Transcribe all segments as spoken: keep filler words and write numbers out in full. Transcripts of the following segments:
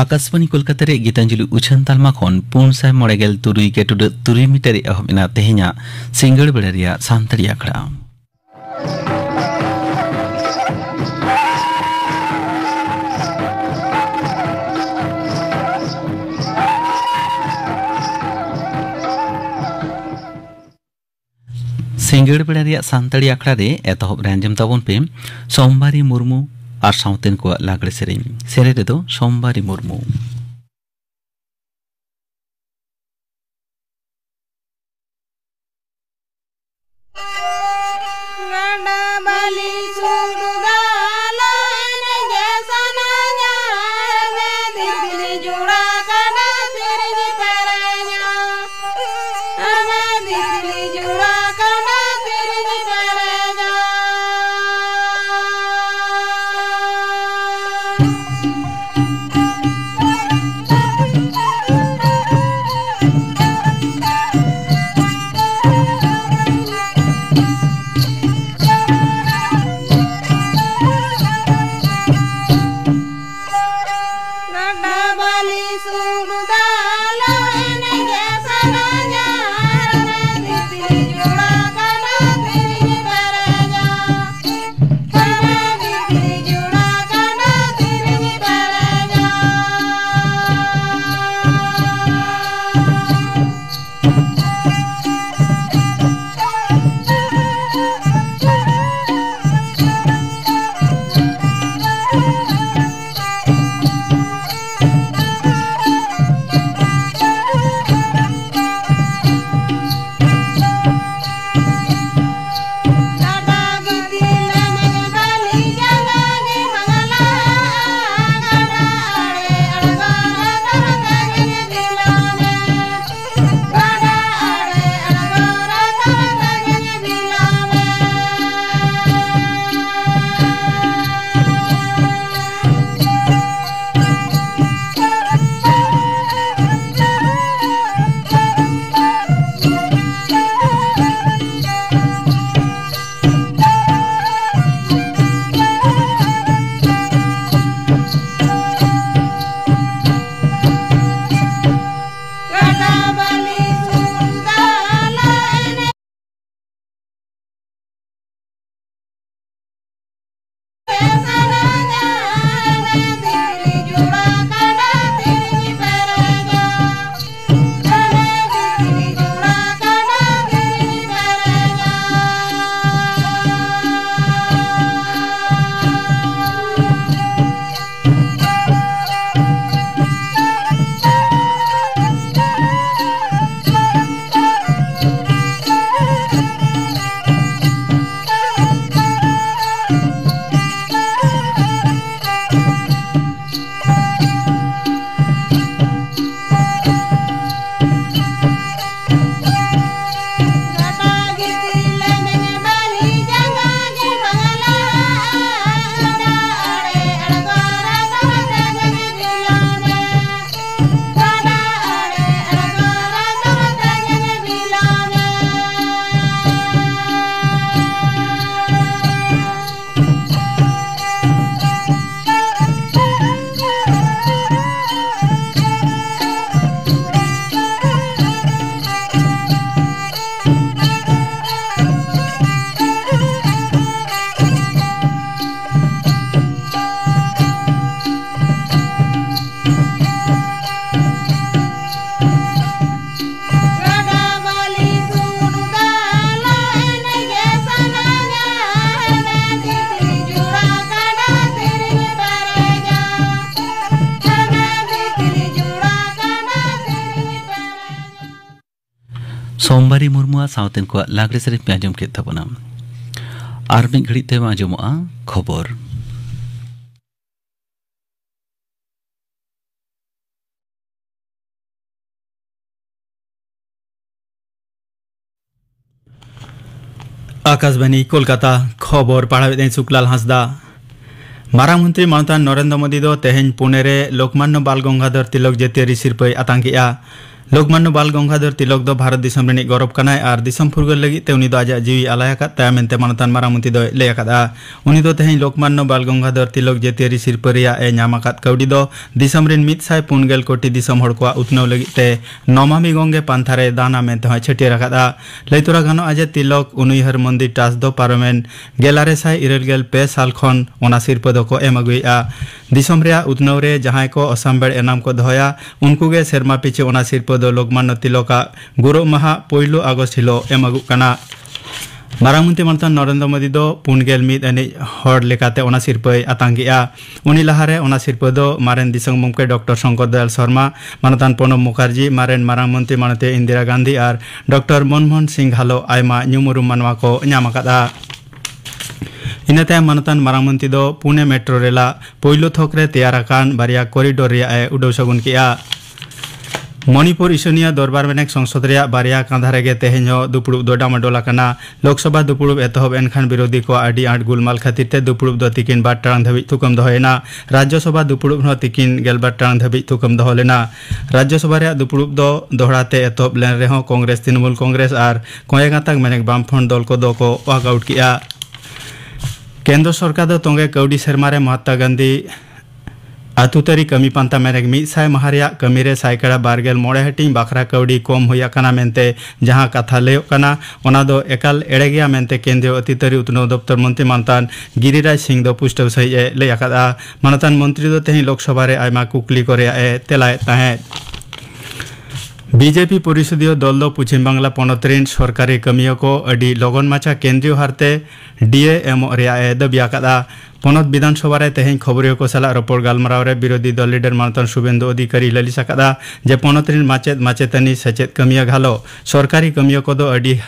ᱟᱠᱟᱥᱵᱟᱬᱤ ᱠᱳᱞᱠᱟᱛᱟ ᱨᱮ ᱜᱤᱛᱟᱧᱡᱚᱞᱤ ᱩᱪᱷᱟᱹᱱ ᱛᱟᱞᱢᱟ ᱠᱷᱚᱱ ᱯᱩᱱ ᱥᱟᱭ ᱢᱚᱬᱮ ᱜᱮᱞ ᱛᱩᱨᱩᱭ ᱜᱮ ᱴᱩᱰᱟᱹᱜ ᱛᱩᱨᱩᱭ ᱢᱤᱴᱟᱨ ᱨᱮ ᱮᱦᱚᱵ ᱮᱱᱟ ᱛᱮᱦᱮᱧᱟᱜ ᱥᱤᱸᱜᱟᱹᱲ ᱵᱮᱲᱟ ᱨᱮᱭᱟᱜ ᱥᱟᱱᱛᱟᱲᱤ ᱟᱠᱷᱲᱟ᱾ ᱥᱤᱸᱜᱟᱹᱲ ᱵᱮᱲᱟ ᱨᱮᱭᱟᱜ ᱥᱟᱱᱛᱟᱲᱤ ᱟᱠᱷᱲᱟ ᱨᱮ ᱮᱛᱚᱦᱚᱵ ᱨᱮ ᱟᱸᱡᱚᱢ ᱛᱟᱵᱚᱱ ᱯᱮ ᱥᱳᱢᱵᱟᱨᱤ ᱢᱩᱨᱢᱩ ᱟᱨ ᱥᱟᱶᱛᱮᱱ ᱠᱚᱣᱟᱜ ᱞᱟᱜᱽᱲᱮ ᱥᱮᱨᱮᱧ᱾ ᱥᱮᱨᱮᱧ ᱨᱮᱫᱚ ᱥᱳᱢᱵᱟᱨᱤ ᱢᱩᱨᱢᱩ᱾ ᱜᱟᱰᱟ ᱵᱟᱹᱞᱤ ᱥᱩᱨ ᱫᱟᱞᱟ ᱮᱱᱮᱡ ᱥᱟᱱᱟᱧᱟ, ᱟᱢᱮ ᱫᱤᱯᱤᱞ ᱡᱩᱲᱟ ᱠᱟᱰᱟ ᱛᱤᱨᱤᱧ ᱯᱮᱨᱮᱧᱟ, ᱟᱢᱮ ᱫᱤᱯᱤᱞ ᱡᱩᱲᱟ ᱠᱟᱰᱟ ᱛᱤᱨᱤᱧ ᱯᱮᱨᱮᱧᱟ᱾ ᱥᱳᱢᱵᱟᱨᱤ ᱢᱩᱨᱢᱩᱣᱟᱜ ᱥᱟᱶᱛᱮ ᱩᱱᱠᱩᱣᱟᱜ ᱞᱟᱜᱽᱲᱮ ᱥᱮᱨᱮᱧ ᱯᱮ ᱟᱸᱡᱚᱢ ᱠᱮᱫ ᱛᱟᱵᱚᱱᱟ᱾ ᱟᱨ ᱢᱤᱫ ᱜᱷᱟᱹᱲᱤᱡ ᱛᱟᱭᱚᱢ ᱟᱸᱡᱚᱢᱚᱜᱼᱟ ᱠᱷᱚᱵᱚᱨ᱾ ᱟᱠᱟᱥᱵᱟᱱᱤ ᱠᱳᱞᱠᱟᱛᱟ, ᱠᱷᱚᱵᱚᱨ ᱯᱟᱲᱦᱟᱣᱮᱫᱟᱹᱧ ᱥᱩᱠᱞᱟᱞ ᱦᱟᱸᱥᱫᱟ᱾ ᱢᱟᱨᱟᱝ ᱢᱚᱱᱛᱨᱤ ᱢᱟᱱᱚᱛᱟᱱ ᱱᱚᱨᱮᱱᱫᱨᱚ ᱢᱳᱫᱤ ᱫᱚ ᱛᱮᱦᱮᱧ ᱯᱩᱱᱮ ᱨᱮ ᱞᱳᱠᱢᱟᱱᱱᱚ ᱵᱟᱞ ᱜᱚᱝᱜᱟᱫᱷᱚᱨ ᱛᱤᱞᱚᱠ ᱡᱟᱹᱛᱤᱭᱟᱹᱨᱤ ᱥᱤᱨᱯᱟᱹᱭ ᱟᱛᱟᱝ ᱠᱮᱫᱼᱟ᱾ ᱞᱳᱠᱢᱟᱱᱱᱚ ᱵᱟᱞ ᱜᱚᱝᱜᱟᱫᱷᱚᱨ ᱛᱤᱞᱚᱠ ᱫᱚ ᱵᱷᱟᱨᱚᱛ ᱫᱤᱥᱚᱢ ᱨᱤᱱᱤᱡ ᱜᱚᱨᱚᱵᱽ ᱠᱟᱱᱟᱭ ᱟᱨ ᱫᱤᱥᱚᱢ ᱯᱷᱩᱨᱜᱟᱹᱞ ᱞᱟᱹᱜᱤᱫ ᱛᱮ ᱩᱱᱤ ᱫᱚ ᱟᱡᱟᱜ ᱡᱤᱣᱤ ᱟᱞᱟᱭ ᱟᱠᱟᱫ ᱛᱟᱭᱟ ᱢᱮᱱᱛᱮ ᱢᱟᱱᱚᱛᱟᱱ ᱢᱟᱨᱟᱝ ᱢᱚᱱᱛᱨᱤ ᱫᱚᱭ ᱞᱟᱹᱭ ᱟᱠᱟᱫᱼᱟ᱾ ᱩᱱᱤ ᱫᱚ ᱛᱮᱦᱮᱧ ᱞᱳᱠᱢᱟᱱᱱᱚ ᱵᱟᱞ ᱜᱚᱝᱜᱟᱫᱷᱚᱨ ᱛᱤᱞᱚᱠ ᱡᱟᱹᱛᱤᱭᱟᱹᱨᱤ ᱥᱤᱨᱯᱟᱹ ᱨᱮᱭᱟᱜ ᱮ ᱧᱟᱢ ᱟᱠᱟᱫ ᱠᱟᱹᱣᱰᱤ ᱫᱚ ᱫᱤᱥᱚᱢ ᱨᱤᱱ ᱢᱤᱫ ᱥᱟᱭ ᱯᱩᱱ ᱜᱮᱞ ᱠᱳᱴᱤ ᱫᱤᱥᱚᱢ ᱦᱚᱲ ᱠᱚᱣᱟᱜ ᱩᱛᱱᱟᱹᱣ ᱞᱟᱹᱜᱤᱫ ᱛᱮ ᱱᱚᱢᱟᱢᱤ ᱜᱚᱝᱜᱮ ᱯᱟᱱᱛᱷᱟ ᱨᱮᱭ ᱫᱟᱱᱟ ᱢᱮᱱᱛᱮ ᱦᱚᱸᱭ ᱪᱷᱟᱹᱴᱭᱟᱹᱨ ᱟᱠᱟᱫᱼᱟ᱾ ᱞᱟᱹᱭ ᱛᱚᱨᱟ ᱜᱟᱱᱚᱜᱼᱟ ᱡᱮ ᱛᱤᱞᱚᱠ ᱩᱱᱩᱭᱦᱟᱹᱨ ᱢᱚᱱᱫᱤᱨ ᱴᱨᱟᱥᱴ ᱫᱚ ᱯᱟᱨᱚᱢᱮᱱ ᱜᱮᱞᱟᱨᱮ ᱥᱟᱭ ᱤᱨᱟᱹᱞ ᱜᱮᱞ ᱯᱮ ᱥᱟᱞ ᱠᱷᱚᱱ ᱚᱱᱟ ᱥᱤᱨᱯᱟᱹ ᱫᱚᱠᱚ ᱮᱢ ᱟᱹᱜᱩᱭᱮᱫᱼᱟ᱾ ᱫᱤᱥᱚᱢ ᱨᱮᱭᱟᱜ ᱩᱛᱱᱟᱹᱣ ᱨᱮ ᱡᱟᱦᱟᱸᱭ ᱠᱚ ᱚᱥᱟᱢᱵᱮᱲ ᱮᱱᱟᱢ ᱠᱚ ᱫᱚᱦᱚᱭᱟ, ᱩᱱᱠᱩ ᱜᱮ ᱥᱮᱨᱢᱟ ᱯᱤᱪᱷᱤ ᱚᱱᱟ ᱥᱤᱨᱯᱟᱹ ᱫᱚ ᱞᱳᱠᱢᱟᱱᱱᱚ ᱛᱤᱞᱚᱠᱟᱜ ᱜᱩᱨᱩ ᱢᱟᱦᱟ ᱯᱳᱭᱞᱳ ᱟᱜᱚᱥᱴ ᱦᱤᱞᱳᱜ ᱮᱢ ᱟᱹᱜᱩᱜ ᱠᱟᱱᱟ᱾ ᱢᱟᱨᱟᱝ ᱢᱚᱱᱛᱨᱤ ᱢᱟᱱᱚᱛᱟᱱ ᱱᱚᱨᱮᱱᱫᱨᱚ ᱢᱳᱫᱤ ᱫᱚ ᱯᱩᱱ ᱜᱮᱞ ᱢᱤᱫ ᱟᱹᱱᱤᱡ ᱦᱚᱲ ᱞᱮᱠᱟᱛᱮ ᱚᱱᱟ ᱥᱤᱨᱯᱟᱹᱭ ᱟᱛᱟᱝ ᱠᱮᱫᱼᱟ᱾ ᱩᱱᱤ ᱞᱟᱦᱟᱨᱮ ᱚᱱᱟ ᱥᱤᱨᱯᱟᱹ ᱫᱚ ᱢᱟᱨᱮᱱ ᱫᱤᱥᱚᱢ ᱜᱚᱢᱠᱮ ᱰᱚᱠᱴᱚᱨ ᱥᱚᱝᱠᱚᱨ ᱫᱚᱭᱟᱞ ᱥᱚᱨᱢᱟ, ᱢᱟᱱᱚᱛᱟᱱ ᱯᱨᱚᱱᱚᱵᱽ ᱢᱩᱠᱷᱟᱨᱡᱤ, ᱢᱟᱨᱮᱱ ᱢᱟᱨᱟᱝ ᱢᱚᱱᱛᱨᱤ ᱢᱟᱱᱚᱛᱤᱭᱟᱹ ᱤᱱᱫᱤᱨᱟ ᱜᱟᱱᱫᱷᱤ ᱟᱨ ᱰᱚᱠᱴᱚᱨ ᱢᱚᱱᱢᱳᱦᱚᱱ ᱥᱤᱝ ᱜᱷᱟᱞᱚ ᱟᱭᱢᱟ ᱧᱩᱢ ᱩᱨᱩᱢ ᱢᱟᱱᱣᱟ ᱠᱚ ᱧᱟᱢ ᱟᱠᱟᱫᱼᱟ᱾ ᱤᱱᱟᱹ ᱛᱟᱭᱚᱢ ᱢᱟᱱᱚᱛᱟᱱ ᱢᱟᱨᱟᱝ ᱢᱚᱱᱛᱨᱤ ᱫᱚ ᱯᱩᱱᱮ ᱢᱮᱴᱨᱳ ᱨᱮᱞᱟᱜ ᱯᱳᱭᱞᱳ ᱛᱷᱚᱠ ᱨᱮ ᱛᱮᱭᱟᱨ ᱟᱠᱟᱱ ᱵᱟᱨᱭᱟ ᱠᱚᱨᱤᱰᱚᱨ ᱨᱮᱭᱟᱜ ᱮ ᱩᱰᱟᱹᱣ ᱥᱟᱹᱜᱩᱱ ᱠᱮᱫᱼᱟ᱾ ᱢᱚᱱᱤᱯᱩᱨ ᱤᱥᱚᱱᱤᱭᱟᱹ ᱫᱚᱨᱵᱟᱨ ᱢᱮᱱᱮᱠ ᱥᱚᱝᱥᱚᱫ ᱨᱮᱭᱟᱜ ᱵᱟᱨᱭᱟ ᱠᱟᱸᱫᱷᱟ ᱨᱮᱜᱮ ᱛᱮᱦᱮᱧ ᱦᱚᱸ ᱫᱩᱯᱲᱩᱵ ᱫᱚ ᱰᱟᱢᱟᱰᱳᱞ ᱟᱠᱟᱱᱟ᱾ ᱞᱳᱠᱥᱚᱵᱷᱟ ᱫᱩᱯᱲᱩᱵ ᱮᱛᱚᱦᱚᱵ ᱮᱱᱠᱷᱟᱱ ᱵᱤᱨᱳᱫᱷᱤ ᱠᱚᱣᱟᱜ ᱟᱹᱰᱤ ᱟᱸᱴ ᱜᱩᱞᱢᱟᱞ ᱠᱷᱟᱹᱛᱤᱨ ᱛᱮ ᱫᱩᱯᱲᱩᱵ ᱫᱚ ᱛᱤᱠᱤᱱ ᱵᱟᱨ ᱴᱟᱲᱟᱝ ᱫᱷᱟᱹᱵᱤᱡ ᱛᱷᱩᱠᱟᱹᱢ ᱫᱚᱦᱚᱭᱮᱱᱟ᱾ ᱨᱟᱡᱽᱡᱚᱥᱚᱵᱷᱟ ᱫᱩᱯᱲᱩᱵ ᱦᱚᱸ ᱛᱤᱠᱤᱱ ᱜᱮᱞᱵᱟᱨ ᱴᱟᱲᱟᱝ ᱫᱷᱟᱹᱵᱤᱡ ᱛᱷᱩᱠᱟᱹᱢ ᱫᱚᱦᱚ ᱞᱮᱱᱟ᱾ ᱨᱟᱡᱽᱡᱚᱥᱚᱵᱷᱟ ᱨᱮᱭᱟᱜ ᱫᱩᱯᱲᱩᱵ ᱫᱚ ᱫᱚᱦᱲᱟ ᱛᱮ ᱮᱛᱚᱦᱚᱵ ᱞᱮᱱ ᱨᱮᱦᱚᱸ ᱠᱚᱝᱜᱨᱮᱥ, ᱛᱨᱤᱱᱢᱩᱞ ᱠᱚᱝᱜᱨᱮᱥ ᱟᱨ ᱠᱚᱸᱭᱮ ᱜᱟᱛᱟᱠ ᱢᱮᱱᱮᱠ ᱵᱟᱢᱯᱷᱨᱚᱱᱴ ᱫᱚᱞ ᱠᱚᱫᱚ ᱠᱚ ᱣᱟᱠ ᱟᱣᱩᱴ ᱠᱮᱫᱼᱟ᱾ ᱠᱮᱱᱫᱨᱚ ᱥᱚᱨᱠᱟᱨ ᱫᱚ ᱛᱚᱸᱜᱮ ᱠᱟᱹᱣᱰᱤ ᱥᱮᱨᱢᱟ ᱨᱮ ᱢᱚᱦᱟᱛᱢᱟ ᱜᱟᱱᱫᱷᱤ ᱟᱹᱛᱩ ᱛᱟᱹᱨᱤ ᱠᱟᱹᱢᱤ ᱯᱟᱱᱛᱷᱟ ᱢᱮᱱᱮᱠ ᱢᱤᱫ ᱥᱟᱭ ᱢᱟᱦᱟ ᱨᱮᱭᱟᱜ ᱠᱟᱹᱢᱤ ᱨᱮ ᱥᱟᱭᱠᱟᱲᱟ ᱵᱟᱨ ᱜᱮᱞ ᱢᱚᱬᱮ ᱦᱟᱹᱴᱤᱧ ᱵᱟᱠᱷᱨᱟ ᱠᱟᱹᱣᱰᱤ ᱠᱚᱢ ᱦᱩᱭ ᱟᱠᱟᱱᱟ ᱢᱮᱱᱛᱮ ᱡᱟᱦᱟᱸ ᱠᱟᱛᱷᱟ ᱞᱟᱹᱭᱚᱜ ᱠᱟᱱᱟ, ᱚᱱᱟ ᱫᱚ ᱮᱠᱟᱞ ᱮᱲᱮ ᱜᱮᱭᱟ ᱢᱮᱱᱛᱮ ᱠᱮᱱᱫᱨᱤᱭᱚ ᱟᱹᱛᱩ ᱛᱟᱹᱨᱤ ᱩᱛᱱᱟᱹᱣ ᱫᱚᱯᱛᱚᱨ ᱢᱚᱱᱛᱨᱤ ᱢᱟᱱᱚᱛᱟᱱ ᱜᱤᱨᱤᱨᱟᱡᱽ ᱥᱤᱝ ᱫᱚ ᱯᱩᱥᱴᱟᱹᱣ ᱥᱟᱹᱦᱤᱡ ᱮ ᱞᱟᱹᱭ ᱟᱠᱟᱫᱼᱟ᱾ ᱢᱟᱱᱚᱛᱟᱱ ᱢᱚᱱᱛᱨᱤ ᱫᱚ ᱛᱮᱦᱮᱧ ᱞᱳᱠᱥᱚᱵᱷᱟ ᱨᱮ ᱟᱭᱢᱟ ᱠᱩᱠᱞᱤ ᱠᱚ ᱨᱮᱭᱟᱜ ᱮ ᱛᱮᱞᱟᱭᱮᱫ ᱛᱟᱦᱮᱸᱫ᱾ ᱵᱤᱡᱮᱯᱤ ᱯᱚᱨᱤᱥᱚᱫᱤᱭᱚ ᱫᱚᱞ ᱫᱚ ᱯᱚᱪᱷᱤᱢ ᱵᱟᱝᱞᱟ ᱯᱚᱱᱚᱛ ᱨᱤᱱ ᱥᱚᱨᱠᱟᱨᱤ ᱠᱟᱹᱢᱤᱭᱟᱹ ᱠᱚ ᱟᱹᱰᱤ ᱞᱚᱜᱚᱱ ᱢᱟᱪᱷᱟ ᱠᱮᱱᱫᱨᱤᱭᱚ ᱦᱟᱨᱛᱮ ᱰᱤᱮ ᱮᱢᱚᱜ ᱨᱮᱭᱟᱜ ᱮ ᱫᱟᱹᱵᱤ ᱟᱠᱟᱫᱼᱟ᱾ ᱯᱚᱱᱚᱛ ᱵᱤᱫᱷᱟᱱ ᱥᱚᱵᱷᱟ ᱨᱮ ᱛᱮᱦᱮᱧ ᱠᱷᱚᱵᱚᱨᱤᱭᱟᱹ ᱠᱚ ᱥᱟᱞᱟᱜ ᱨᱚᱯᱚᱲ ᱜᱟᱞᱢᱟᱨᱟᱣ ᱨᱮ ᱵᱤᱨᱳᱫᱷᱤ ᱫᱚᱞ ᱞᱤᱰᱟᱨ ᱢᱟᱱᱚᱛᱟᱱ ᱥᱩᱵᱮᱱᱫᱩ ᱚᱫᱷᱤᱠᱟᱨᱤ ᱞᱟᱹᱞᱤᱥ ᱟᱠᱟᱫᱼᱟ ᱡᱮ ᱯᱚᱱᱚᱛ ᱨᱤᱱ ᱢᱟᱪᱮᱫ ᱢᱟᱪᱮᱛᱟᱹᱱᱤ ᱥᱮᱪᱮᱫ ᱠᱟᱹᱢᱤᱭᱟᱹ ᱜᱷᱟᱞᱚ ᱥᱚᱨᱠᱟᱨᱤ ᱠᱟᱹᱢᱤᱭᱟᱹ ᱠᱚᱫᱚ ᱟᱹᱰᱤ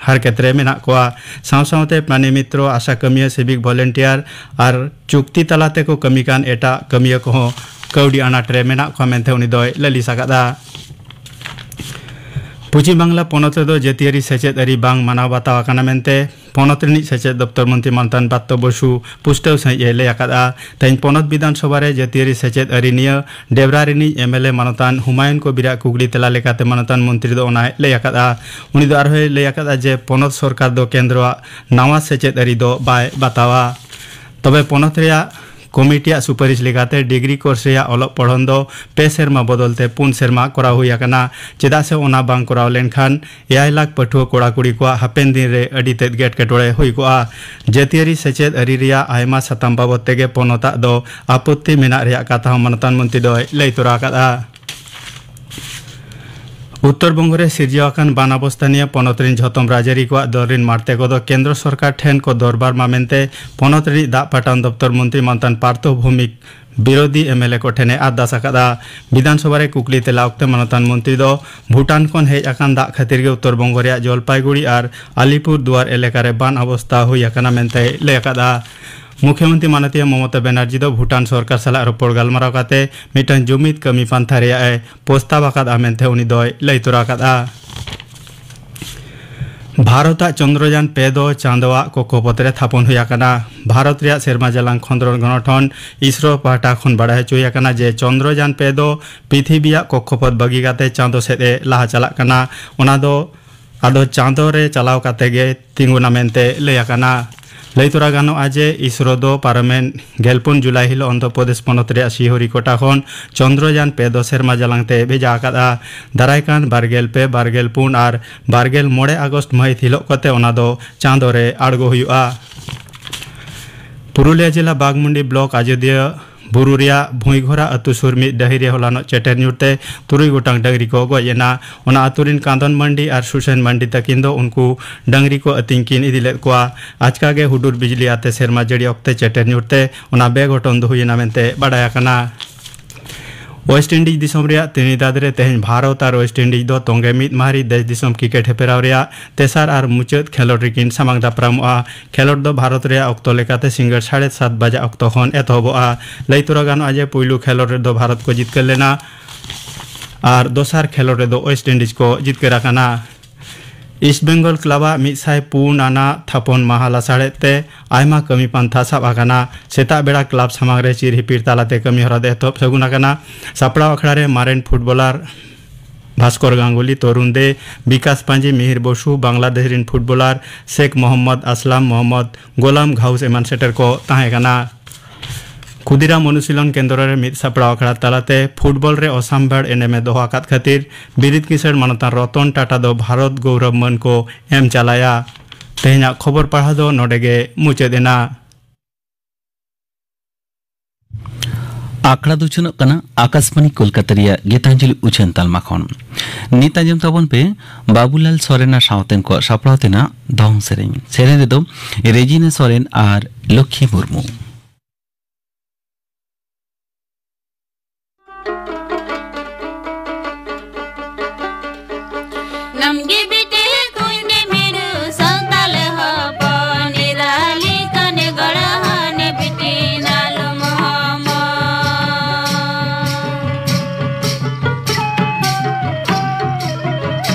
ᱦᱟᱨᱠᱮᱛ ᱨᱮ ᱢᱮᱱᱟᱜ ᱠᱚᱣᱟ᱾ ᱥᱟᱶ ᱥᱟᱶᱛᱮ ᱯᱨᱟᱱᱤ ᱢᱤᱛᱨᱚ, ᱟᱥᱟ ᱠᱟᱹᱢᱤᱭᱟᱹ, ᱥᱤᱵᱤᱠ ᱵᱷᱚᱞᱮᱱᱴᱤᱭᱟᱨ ᱟᱨ ᱪᱩᱠᱛᱤ ᱛᱟᱞᱟ ᱛᱮᱠᱚ ᱠᱟᱹᱢᱤ ᱠᱟᱱ ᱮᱴᱟᱜ ᱠᱟᱹᱢᱤᱭᱟᱹ ᱠᱚᱦᱚᱸ ᱠᱟᱹᱣᱰᱤ ᱟᱱᱟᱴ ᱨᱮ ᱢᱮᱱᱟᱜ ᱠᱚᱣᱟ ᱢᱮᱱᱛᱮ ᱩᱱᱤ ᱫᱚᱭ ᱞᱟᱹᱞᱤᱥ ᱟᱠᱟᱫᱼᱟ᱾ ᱯᱚᱪᱷᱤᱢ ᱵᱟᱝᱞᱟ ᱯᱚᱱᱚᱛ ᱨᱮᱫᱚ ᱡᱟᱹᱛᱤᱭᱟᱹᱨᱤ ᱥᱮᱪᱮᱫ ᱟᱹᱨᱤ ᱵᱟᱝ ᱢᱟᱱᱟᱣ ᱵᱟᱛᱟᱣ ᱟᱠᱟᱱᱟ ᱢᱮᱱᱛᱮ ᱯᱚᱱᱚᱛ ᱨᱤᱱᱤᱡ ᱥᱮᱪᱮᱫ ᱫᱚᱯᱛᱚᱨ ᱢᱚᱱᱛᱨᱤ ᱢᱟᱱᱚᱛᱟᱱ ᱵᱟᱛᱛᱚ ᱵᱚᱥᱩ ᱯᱩᱥᱴᱟᱹᱣ ᱥᱟᱹᱦᱤᱡ ᱮ ᱞᱟᱹᱭ ᱟᱠᱟᱫᱼᱟ᱾ ᱛᱮᱦᱮᱧ ᱯᱚᱱᱚᱛ ᱵᱤᱫᱷᱟᱱ ᱥᱚᱵᱷᱟ ᱨᱮ ᱡᱟᱹᱛᱤᱭᱟᱹᱨᱤ ᱥᱮᱪᱮᱫ ᱟᱹᱨᱤ ᱱᱤᱭᱟᱹ ᱰᱮᱵᱽᱨᱟ ᱨᱤᱱᱤᱡ ᱮᱢ ᱮᱞ ᱮ ᱢᱟᱱᱚᱛᱟᱱ ᱦᱩᱢᱟᱭᱩᱱ ᱠᱚᱵᱤᱨᱟᱜ ᱠᱩᱠᱞᱤ ᱛᱮᱞᱟ ᱞᱮᱠᱟᱛᱮ ᱢᱟᱱᱚᱛᱟᱱ ᱢᱚᱱᱛᱨᱤ ᱫᱚ ᱚᱱᱟᱭ ᱞᱟᱹᱭ ᱟᱠᱟᱫᱼᱟ᱾ ᱩᱱᱤ ᱫᱚ ᱟᱨᱦᱚᱸᱭ ᱞᱟᱹᱭ ᱟᱠᱟᱫᱼᱟ ᱡᱮ ᱯᱚᱱᱚᱛ ᱥᱚᱨᱠᱟᱨ ᱫᱚ ᱠᱮᱱᱫᱨᱚᱣᱟᱜ ᱱᱟᱣᱟ ᱥᱮᱪᱮᱫ ᱟᱹᱨᱤ ᱫᱚ ᱵᱟᱭ ᱵᱟᱛᱟᱣᱟ᱾ ᱛᱚᱵᱮ ᱯᱚᱱᱚᱛ ᱨᱮᱭᱟᱜ ᱠᱚᱢᱤᱴᱤᱭᱟᱜ ᱥᱩᱯᱟᱨᱤᱥ ᱞᱮᱠᱟᱛᱮ ᱰᱤᱜᱽᱨᱤ ᱠᱳᱨᱥ ᱨᱮᱭᱟᱜ ᱚᱞᱚᱜ ᱯᱚᱲᱦᱚᱱ ᱫᱚ ᱯᱮ ᱥᱮᱨᱢᱟ ᱵᱚᱫᱚᱞ ᱛᱮ ᱯᱩᱱ ᱥᱮᱨᱢᱟ ᱠᱚᱨᱟᱣ ᱦᱩᱭ ᱟᱠᱟᱱᱟ᱾ ᱪᱮᱫᱟᱜ ᱥᱮ ᱚᱱᱟ ᱵᱟᱝ ᱠᱚᱨᱟᱣ ᱞᱮᱱᱠᱷᱟᱱ ᱮᱭᱟᱭ ᱞᱟᱠᱷ ᱯᱟᱹᱴᱷᱩᱣᱟᱹ ᱠᱚᱲᱟ ᱠᱩᱲᱤ ᱠᱚᱣᱟᱜ ᱦᱟᱯᱮᱱ ᱫᱤᱱ ᱨᱮ ᱟᱹᱰᱤ ᱛᱮᱫ ᱜᱮ ᱮᱴᱠᱮᱴᱚᱬᱮ ᱦᱩᱭ ᱠᱚᱜᱼᱟ᱾ ᱡᱟᱹᱛᱤᱭᱟᱹᱨᱤ ᱥᱮᱪᱮᱫ ᱟᱹᱨᱤ ᱨᱮᱭᱟᱜ ᱟᱭᱢᱟ ᱥᱟᱛᱟᱢ ᱵᱟᱵᱚᱫ ᱛᱮᱜᱮ ᱯᱚᱱᱚᱛᱟᱜ ᱫᱚ ᱟᱯᱚᱛᱛᱤ ᱢᱮᱱᱟᱜ ᱨᱮᱭᱟᱜ ᱠᱟᱛᱷᱟ ᱦᱚᱸ ᱢᱟᱱᱚᱛᱟᱱ ᱢᱚᱱᱛᱨᱤ ᱫᱚᱭ ᱞᱟᱹᱭ ᱛᱚᱨᱟ ᱟᱠᱟᱫᱼᱟ᱾ ᱩᱛᱛᱚᱨ ᱵᱚᱝᱜᱚ ᱨᱮ ᱥᱤᱨᱡᱟᱹᱣ ᱟᱠᱟᱱ ᱵᱟᱱ ᱚᱵᱚᱥᱛᱷᱟ ᱱᱤᱭᱮ ᱯᱚᱱᱚᱛ ᱨᱤᱱ ᱡᱷᱚᱛᱚᱢ ᱨᱟᱡᱽᱟᱹᱨᱤ ᱠᱚᱣᱟᱜ ᱫᱚᱞ ᱨᱤᱱ ᱢᱟᱬᱛᱮ ᱠᱚᱫᱚ ᱠᱮᱱᱫᱨᱚ ᱥᱚᱨᱠᱟᱨ ᱴᱷᱮᱱ ᱠᱚ ᱫᱚᱨᱵᱟᱨ ᱢᱟ ᱢᱮᱱᱛᱮ ᱯᱚᱱᱚᱛ ᱨᱤᱱᱤᱡ ᱫᱟᱜ ᱯᱟᱴᱟᱱ ᱫᱚᱯᱛᱚᱨ ᱢᱚᱱᱛᱨᱤ ᱢᱟᱱᱚᱛᱟᱱ Partho Bhowmik ᱵᱤᱨᱳᱫᱷᱤ M L A ᱠᱚ ᱴᱷᱮᱱ ᱮ ᱟᱨᱫᱟᱥ ᱟᱠᱟᱫᱼᱟ᱾ ᱵᱤᱫᱷᱟᱱ ᱥᱚᱵᱷᱟ ᱨᱮ ᱠᱩᱠᱞᱤ ᱛᱮᱞᱟ ᱚᱠᱛᱮ ᱢᱟᱱᱚᱛᱟᱱ ᱢᱚᱱᱛᱨᱤ ᱫᱚ ᱵᱷᱩᱴᱟᱱ ᱠᱷᱚᱱ ᱦᱮᱡ ᱟᱠᱟᱱ ᱫᱟᱜ ᱠᱷᱟᱹᱛᱤᱨ ᱜᱮ ᱩᱛᱛᱚᱨ ᱵᱚᱝᱜᱚ ᱨᱮᱭᱟᱜ ᱡᱚᱞᱯᱟᱭᱜᱩᱲᱤ ᱟᱨ ᱟᱞᱤᱯᱩᱨ ᱫᱩᱣᱟᱨ ᱮᱞᱟᱠᱟ ᱨᱮ ᱵᱟᱱ ᱚᱵᱚᱥᱛᱷᱟ ᱦᱩᱭ ᱟᱠᱟᱱᱟ ᱢᱮᱱᱛᱮᱭ ᱞᱟᱹᱭ ᱟᱠᱟᱫᱼᱟ᱾ ᱢᱩᱠᱷᱭᱚᱢᱚᱱᱛᱨᱤ ᱢᱟᱱᱚᱛᱤᱭᱟᱹ ᱢᱚᱢᱚᱛᱟ ᱵᱮᱱᱟᱨᱡᱤ ᱫᱚ ᱵᱷᱩᱴᱟᱱ ᱥᱚᱨᱠᱟᱨ ᱥᱟᱞᱟᱜ ᱨᱚᱯᱚᱲ ᱜᱟᱞᱢᱟᱨᱟᱣ ᱠᱟᱛᱮ ᱢᱤᱫᱴᱟᱝ ᱡᱩᱢᱤᱫ ᱠᱟᱹᱢᱤ ᱯᱟᱱᱛᱷᱟ ᱨᱮᱭᱟᱜ ᱮ ᱯᱨᱚᱥᱛᱟᱵ ᱟᱠᱟᱫᱼᱟ ᱢᱮᱱᱛᱮ ᱩᱱᱤ ᱫᱚᱭ ᱞᱟᱹᱭ ᱛᱚᱨᱟ ᱟᱠᱟᱫᱼᱟ᱾ ᱵᱷᱟᱨᱚᱛᱟᱜ ᱪᱚᱱᱫᱨᱚᱡᱟᱱ ᱯᱮ ᱫᱚ ᱪᱟᱸᱫᱚᱣᱟᱜ ᱠᱚᱠᱠᱷᱚᱯᱚᱛ ᱨᱮ ᱛᱷᱟᱯᱚᱱ ᱦᱩᱭ ᱟᱠᱟᱱᱟ᱾ ᱵᱷᱟᱨᱚᱛ ᱨᱮᱭᱟᱜ ᱥᱮᱨᱢᱟ ᱡᱟᱞᱟᱝ ᱠᱷᱚᱸᱫᱽᱨᱚᱱ ᱜᱚᱱᱚᱴᱷᱚᱱ ᱤᱥᱨᱳ ᱯᱟᱦᱴᱟ ᱠᱷᱚᱱ ᱵᱟᱲᱟᱭ ᱦᱚᱪᱚ ᱦᱩᱭ ᱟᱠᱟᱱᱟ ᱡᱮ ᱪᱚᱱᱫᱨᱚᱡᱟᱱ ᱯᱮ ᱫᱚ ᱯᱨᱤᱛᱷᱤᱵᱤᱭᱟᱜ ᱠᱚᱠᱠᱷᱚᱯᱚᱛ ᱵᱟᱹᱜᱤ ᱠᱟᱛᱮ ᱪᱟᱸᱫᱚ ᱥᱮᱫ ᱮ ᱞᱟᱦᱟ ᱪᱟᱞᱟᱜ ᱠᱟᱱᱟ᱾ ᱚᱱᱟ ᱫᱚ ᱟᱫᱚ ᱪᱟᱸᱫᱚ ᱨᱮ ᱪᱟᱞᱟᱣ ᱠᱟᱛᱮ ᱜᱮ ᱛᱤᱸᱜᱩᱱᱟ ᱢᱮᱱᱛᱮ ᱞᱟᱹᱭ ᱟᱠᱟᱱᱟ᱾ ᱞᱟᱹᱭ ᱛᱚᱨᱟ ᱜᱟᱱᱚᱜᱼᱟ ᱡᱮ ᱤᱥᱨᱳ ᱫᱚ ᱯᱟᱨᱚᱢᱮᱱ ᱜᱮᱞᱯᱩᱱ ᱡᱩᱞᱟᱭ ᱦᱤᱞᱳᱜ ᱚᱱᱫᱷᱨᱚ ᱯᱨᱚᱫᱮᱥ ᱯᱚᱱᱚᱛ ᱨᱮᱭᱟᱜ ᱥᱤᱦᱚᱨᱤᱠᱳᱴᱟ ᱠᱷᱚᱱ ᱪᱚᱱᱫᱨᱚᱡᱟᱱ ᱯᱮ ᱫᱚ ᱥᱮᱨᱢᱟ ᱡᱟᱞᱟᱝ ᱛᱮ ᱵᱷᱮᱡᱟ ᱟᱠᱟᱫᱼᱟ᱾ ᱫᱟᱨᱟᱭ ᱠᱟᱱ ᱵᱟᱨᱜᱮᱞ ᱯᱮ, ᱵᱟᱨᱜᱮᱞ ᱯᱩᱱ ᱟᱨ ᱵᱟᱨᱜᱮᱞ ᱢᱚᱬᱮ ᱟᱜᱚᱥᱴ ᱢᱟᱹᱦᱤᱛ ᱦᱤᱞᱳᱜ ᱠᱚᱛᱮ ᱚᱱᱟ ᱫᱚ ᱪᱟᱸᱫᱚ ᱨᱮ ᱟᱬᱜᱚ ᱦᱩᱭᱩᱜᱼᱟ᱾ ᱯᱩᱨᱩᱞᱤᱭᱟᱹ ᱡᱮᱞᱟ ᱵᱟᱜᱽᱢᱩᱱᱰᱤ ᱵᱞᱚᱠ ᱟᱡᱚᱫᱤᱭᱟᱹ ᱵᱩᱨᱩ ᱨᱮᱭᱟᱜ ᱵᱷᱩᱸᱭᱜᱷᱚᱨᱟ ᱟᱹᱛᱩ ᱥᱩᱨ ᱢᱤᱫ ᱰᱟᱹᱦᱤ ᱨᱮ ᱦᱚᱞᱟᱱᱚᱜ ᱪᱮᱴᱮᱨ ᱧᱩᱨ ᱛᱮ ᱛᱩᱨᱩᱭ ᱜᱚᱴᱟᱝ ᱰᱟᱹᱝᱨᱤ ᱠᱚ ᱜᱚᱡ ᱮᱱᱟ᱾ ᱚᱱᱟ ᱟᱹᱛᱩ ᱨᱤᱱ ᱠᱟᱸᱫᱚᱱ ᱢᱟᱱᱰᱤ ᱟᱨ ᱥᱩᱥᱮᱱ ᱢᱟᱱᱰᱤ ᱛᱟᱹᱠᱤᱱ ᱫᱚ ᱩᱱᱠᱩ ᱰᱟᱹᱝᱨᱤ ᱠᱚ ᱟᱹᱛᱤᱧ ᱠᱤᱱ ᱤᱫᱤ ᱞᱮᱫ ᱠᱚᱣᱟ᱾ ᱟᱪᱠᱟ ᱜᱮ ᱦᱩᱰᱩᱨ ᱵᱤᱡᱽᱞᱤ ᱟᱛᱮ ᱥᱮᱨᱢᱟ ᱡᱟᱹᱲᱤ ᱚᱠᱛᱮ ᱪᱮᱴᱮᱨ ᱧᱩᱨ ᱛᱮ ᱚᱱᱟ ᱵᱮᱜᱷᱚᱴᱚᱱ ᱫᱚ ᱦᱩᱭ ᱮᱱᱟ ᱢᱮᱱᱛᱮ ᱵᱟᱰᱟᱭ ᱟᱠᱟᱱᱟ᱾ ᱳᱭᱮᱥᱴ ᱤᱱᱰᱤᱡᱽ ᱫᱤᱥᱚᱢ ᱨᱮᱭᱟᱜ ᱛᱨᱤᱱᱤᱫᱟᱫᱽ ᱨᱮ ᱛᱮᱦᱮᱧ ᱵᱷᱟᱨᱚᱛ ᱟᱨ ᱳᱭᱮᱥᱴ ᱤᱱᱰᱤᱡᱽ ᱫᱚ ᱛᱚᱸᱜᱮ ᱢᱤᱫ ᱢᱟᱦᱟ ᱨᱤ ᱫᱮᱥ ᱫᱤᱥᱚᱢ ᱠᱨᱤᱠᱮᱴ ᱦᱮᱯᱨᱟᱣ ᱨᱮᱭᱟᱜ ᱛᱮᱥᱟᱨ ᱟᱨ ᱢᱩᱪᱟᱹᱫ ᱠᱷᱮᱞᱚᱰ ᱨᱮᱠᱤᱱ ᱥᱟᱢᱟᱝ ᱫᱟᱯᱨᱟᱢᱚᱜᱼᱟ᱾ ᱠᱷᱮᱞᱚᱰ ᱫᱚ ᱵᱷᱟᱨᱚᱛ ᱨᱮᱭᱟᱜ ᱚᱠᱛᱚ ᱞᱮᱠᱟᱛᱮ ᱥᱤᱸᱜᱟᱹᱲ ᱥᱟᱲᱮ ᱥᱟᱛ ᱵᱟᱡᱟ ᱚᱠᱛᱚ ᱠᱷᱚᱱ ᱮᱛᱚᱦᱚᱵᱚᱜᱼᱟ᱾ ᱞᱟᱹᱭ ᱛᱚᱨᱟ ᱜᱟᱱᱚᱜᱼᱟ ᱡᱮ ᱯᱩᱭᱞᱩ ᱠᱷᱮᱞᱚᱰ ᱨᱮᱫᱚ ᱵᱷᱟᱨᱚᱛ ᱠᱚ ᱡᱤᱛᱠᱟᱹᱨ ᱞᱮᱱᱟ᱾ ᱟᱨ ᱫᱚᱥᱟᱨ ᱠᱷᱮᱞᱳᱰ ᱨᱮᱫᱚ ᱳᱭᱮᱥᱴ ᱤᱱᱰᱤᱡᱽ ᱠᱚ ᱡᱤᱛᱠᱟᱹᱨ ᱟᱠᱟᱱᱟ᱾ ᱤᱥᱴ ᱵᱮᱝᱜᱚᱞ ᱠᱞᱟᱵᱽ ᱟᱜ ᱢᱤᱫ ᱥᱟᱭ ᱯᱩᱱ ᱟᱱᱟᱜ ᱛᱷᱟᱯᱚᱱ ᱢᱟᱦᱟ ᱞᱟᱥᱟᱲᱦᱮᱫ ᱛᱮ ᱟᱭᱢᱟ ᱠᱟᱹᱢᱤ ᱯᱟᱱᱛᱷᱟ ᱥᱟᱵ ᱟᱠᱟᱱᱟ᱾ ᱥᱮᱛᱟᱜ ᱵᱮᱲᱟ ᱠᱞᱟᱵᱽ ᱥᱟᱢᱟᱝ ᱨᱮ ᱪᱤᱨ ᱦᱤᱯᱤᱲ ᱛᱟᱞᱟᱛᱮ ᱠᱟᱹᱢᱤ ᱦᱚᱨᱟ ᱫᱚ ᱮᱛᱚᱦᱚᱵ ᱥᱟᱹᱜᱩᱱ ᱟᱠᱟᱱᱟ᱾ ᱥᱟᱯᱲᱟᱣ ᱟᱠᱷᱲᱟ ᱨᱮ ᱢᱟᱨᱮᱱ ᱯᱷᱩᱴᱵᱚᱞᱟᱨ ᱵᱷᱟᱥᱠᱚᱨ ᱜᱟᱝᱜᱩᱞᱤ, ᱛᱚᱨᱩᱱ ᱫᱮ, ᱵᱤᱠᱟᱥ ᱯᱟᱧᱡᱤ, ᱢᱤᱦᱤᱨ ᱵᱚᱥᱩ, ᱵᱟᱝᱞᱟᱫᱮᱥ ᱨᱤᱱ ᱯᱷᱩᱴᱵᱚᱞᱟᱨ ᱥᱮᱠ ᱢᱚᱦᱚᱢᱢᱚᱫ ᱟᱥᱞᱟᱢ, ᱢᱚᱦᱚᱢᱢᱚᱫ ᱜᱳᱞᱟᱢ ᱜᱷᱟᱣᱩᱥ ᱮᱢᱟᱱ ᱥᱮᱴᱮᱨ ᱠᱚ ᱛᱟᱦᱮᱸ ᱠᱟᱱᱟ᱾ ᱠᱷᱩᱫᱤᱨᱟᱢ ᱚᱱᱩᱥᱤᱞᱚᱱ ᱠᱮᱱᱫᱨᱚ ᱨᱮ ᱢᱤᱫ ᱥᱟᱯᱲᱟᱣ ᱟᱠᱷᱲᱟ ᱛᱟᱞᱟᱛᱮ ᱯᱷᱩᱴᱵᱚᱞ ᱨᱮ ᱚᱥᱟᱢᱵᱷᱮᱲ ᱮᱱᱮᱢᱮ ᱫᱚᱦᱚ ᱟᱠᱟᱫ ᱠᱷᱟᱹᱛᱤᱨ ᱵᱤᱨᱤᱫ ᱠᱤᱥᱟᱹᱬ ᱢᱟᱱᱚᱛᱟᱱ ᱨᱚᱛᱚᱱ ᱴᱟᱴᱟ ᱫᱚ ᱵᱷᱟᱨᱚᱛ ᱜᱚᱣᱨᱚᱵ ᱢᱟᱹᱱ ᱠᱚ ᱮᱢ ᱪᱟᱞᱟᱭᱟ᱾ ᱛᱮᱦᱮᱧᱟᱜ ᱠᱷᱚᱵᱚᱨ ᱯᱟᱲᱦᱟᱣ ᱫᱚ ᱱᱚᱰᱮ ᱜᱮ ᱢᱩᱪᱟᱹᱫ ᱮᱱᱟ᱾ ᱟᱠᱷᱲᱟ ᱫᱚ ᱩᱪᱷᱟᱹᱱᱚᱜ ᱠᱟᱱᱟ ᱟᱠᱟᱥᱵᱟᱬᱤ ᱠᱳᱞᱠᱟᱛᱟ ᱨᱮᱭᱟᱜ ᱜᱤᱛᱟᱧᱡᱚᱞᱤ ᱩᱪᱷᱟᱹᱱ ᱛᱟᱞᱢᱟ ᱠᱷᱚᱱ᱾ ᱱᱤᱛ ᱟᱸᱡᱚᱢ ᱛᱟᱵᱚᱱ ᱯᱮ ᱵᱟᱵᱩᱞᱟᱞ ᱥᱚᱨᱮᱱ ᱟᱨ ᱥᱟᱶᱛᱮᱱ ᱠᱚᱣᱟᱜ ᱥᱟᱯᱲᱟᱣ ᱛᱮᱱᱟᱜ ᱫᱚᱝ ᱥᱮᱨᱮᱧ᱾ ᱥᱮᱨᱮᱧ ᱨᱮᱫᱚ ᱨᱮᱡᱤᱱᱟ ᱥᱚᱨᱮᱱ ᱟᱨ ᱞᱚᱠᱠᱷᱤ ᱢᱩᱨᱢᱩ᱾ ᱱᱟᱢᱜᱮ ᱵᱤᱴᱤ ᱠᱩᱧ ᱜᱮ ᱢᱤᱨᱩ ᱥᱟᱱᱛᱟᱞ ᱦᱚᱯᱚᱱ ᱱᱤᱨᱟᱞᱤ ᱠᱟᱱᱮ ᱜᱚᱲᱦᱚᱱᱮ ᱵᱤᱴᱤ ᱱᱟᱞᱚᱢ ᱦᱚᱢᱚ᱾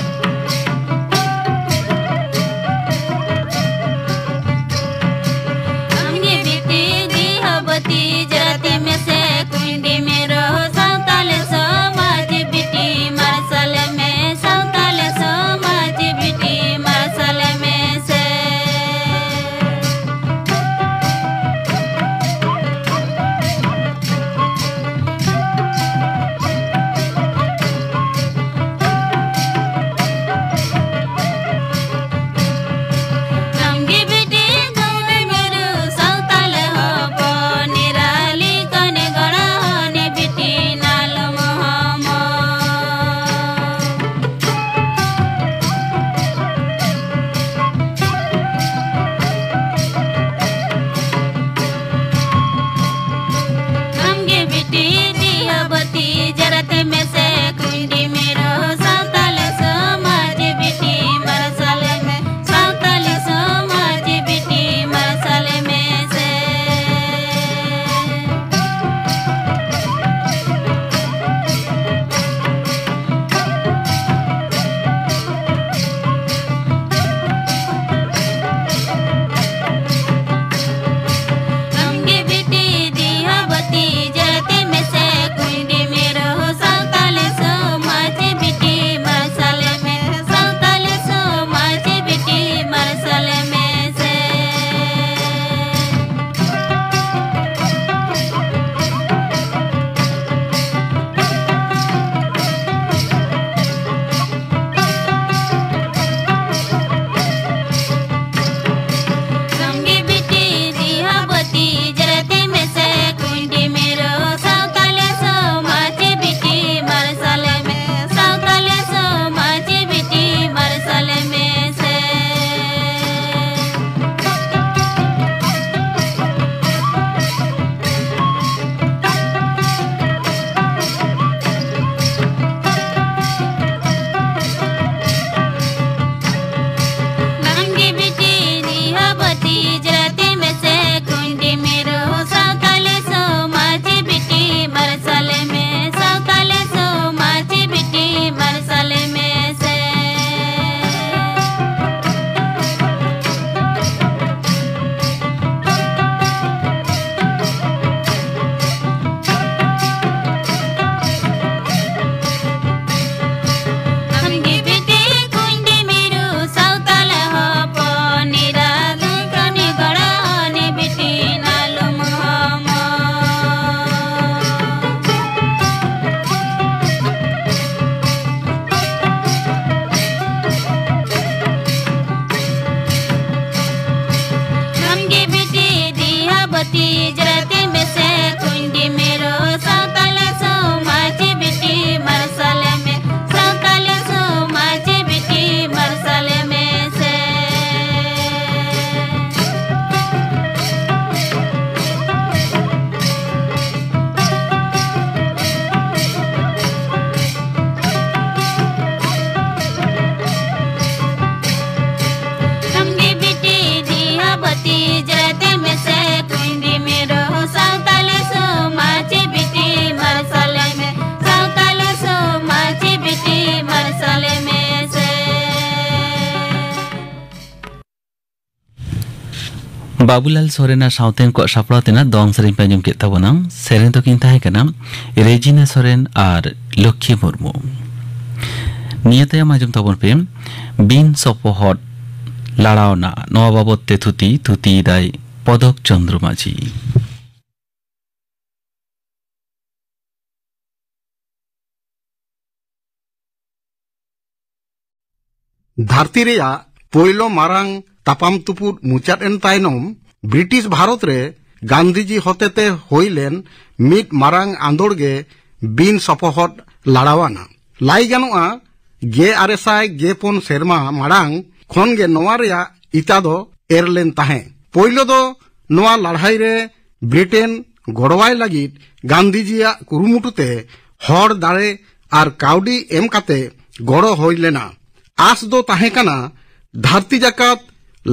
ᱱᱟᱢᱜᱮ ᱵᱤᱴᱤ ᱯᱟᱹᱛᱤ ᱡᱟᱹᱛᱤ ᱢᱮᱥᱮ ᱠᱩᱧᱰᱤ ᱢᱮᱨᱚ ᱥᱟᱶᱛᱟᱞᱮ ᱥᱚᱢᱟᱡᱽ ᱵᱤᱴᱤ ᱢᱟᱨᱥᱟᱞ ᱢᱮ, ᱥᱟᱶᱛᱟᱞᱮ ᱥᱚᱢᱟᱡᱽ ᱵᱤᱴᱤ ᱢᱟᱨᱥᱟᱞ ᱢᱮ ᱥᱮ᱾ ᱠᱟᱢᱰᱤ ᱵᱤᱴᱤ ᱫᱤᱦᱟ ᱵᱟᱹᱛᱤ ᱡᱟᱹᱛᱤ ᱢᱮᱥᱮ ᱠᱩᱧᱰᱤ ᱢᱮᱨᱚ ᱥᱟᱶᱛᱟᱞᱮ ᱥᱚᱢᱟᱡᱽ ᱵᱤᱴᱤ ᱢᱟᱨᱥᱟᱞ ᱢᱮ, ᱥᱟᱶᱛᱟᱞᱮ ᱥᱚᱢᱟᱡᱽ ᱵᱤᱴᱤ ᱢᱟᱨᱥᱟᱞ ᱢᱮ ᱥᱮ᱾ ᱵᱟᱵᱩᱞᱟᱞ ᱥᱚᱨᱮᱱᱟᱜ ᱥᱟᱶᱛᱮᱱ ᱠᱚᱣᱟᱜ ᱥᱟᱯᱲᱟᱣ ᱛᱮᱱᱟᱜ ᱫᱚᱝ ᱥᱮᱨᱮᱧ ᱯᱮ ᱟᱸᱡᱚᱢ ᱠᱮᱫ ᱛᱟᱵᱚᱱᱟ᱾ ᱥᱮᱨᱮᱧ ᱫᱚᱠᱤᱱ ᱛᱟᱦᱮᱸ ᱠᱟᱱᱟ ᱨᱮᱡᱤᱱᱟ ᱥᱚᱨᱮᱱ ᱟᱨ ᱞᱚᱠᱠᱷᱤ ᱢᱩᱨᱢᱩ᱾ ᱱᱤᱭᱟᱹ ᱛᱟᱭᱚᱢ ᱟᱸᱡᱚᱢ ᱛᱟᱵᱚᱱ ᱯᱮ ᱵᱤᱱ ᱥᱚᱯᱚᱦᱚᱫ ᱞᱟᱲᱟᱣᱱᱟ, ᱱᱚᱣᱟ ᱵᱟᱵᱚᱛ ᱛᱮ ᱛᱷᱩᱛᱤ, ᱛᱷᱩᱛᱤᱭᱮᱫᱟᱭ ᱯᱚᱫᱚᱠ ᱪᱚᱱᱫᱨᱚ ᱢᱟᱹᱡᱷᱤ᱾ ᱫᱷᱟᱹᱨᱛᱤ ᱨᱮᱭᱟᱜ ᱯᱳᱭᱞᱳ ᱢᱟᱨᱟᱝ ᱛᱟᱯᱟᱢ ᱛᱩᱯᱩᱫ ᱢᱩᱪᱟᱹᱫ ᱮᱱ ᱛᱟᱭᱱᱚᱢ, ᱵᱨᱤᱴᱤᱥ ᱵᱷᱟᱨᱚᱛ ᱨᱮ ᱜᱟᱱᱫᱷᱤᱡᱤ ᱦᱚᱛᱮᱛᱮ ᱦᱩᱭ ᱞᱮᱱ ᱢᱤᱫ ᱢᱟᱨᱟᱝ ᱟᱸᱫᱳᱲ ᱜᱮ ᱵᱤᱱ ᱥᱚᱯᱚᱦᱚᱫ ᱞᱟᱲᱟᱣᱟᱱᱟ᱾ ᱞᱟᱹᱭ ᱜᱟᱱᱚᱜᱼᱟ, ᱜᱮ ᱟᱨᱮ ᱥᱟᱭ ᱜᱮ ᱯᱩᱱ ᱥᱮᱨᱢᱟ ᱢᱟᱲᱟᱝ ᱠᱷᱚᱱ ᱜᱮ ᱱᱚᱣᱟ ᱨᱮᱭᱟᱜ ᱤᱛᱟ ᱫᱚ ᱮᱨ ᱞᱮᱱ ᱛᱟᱦᱮᱸ᱾ ᱯᱳᱭᱞᱳ ᱫᱚ ᱱᱚᱣᱟ ᱞᱟᱹᱲᱦᱟᱹᱭ ᱨᱮ ᱵᱨᱤᱴᱮᱱ ᱜᱚᱲᱚᱣᱟᱭ ᱞᱟᱹᱜᱤᱫ ᱜᱟᱱᱫᱷᱤᱡᱤᱭᱟᱜ ᱠᱩᱨᱩᱢᱩᱴᱩ ᱛᱮ ᱦᱚᱲ ᱫᱟᱲᱮ ᱟᱨ ᱠᱟᱹᱣᱰᱤ ᱮᱢ ᱠᱟᱛᱮ ᱜᱚᱲᱚ ᱦᱩᱭ ᱞᱮᱱᱟ᱾ ᱟᱸᱥ ᱫᱚ ᱛᱟᱦᱮᱸ ᱠᱟᱱᱟ, ᱫᱷᱟᱹᱨᱛᱤ ᱡᱟᱠᱟᱛ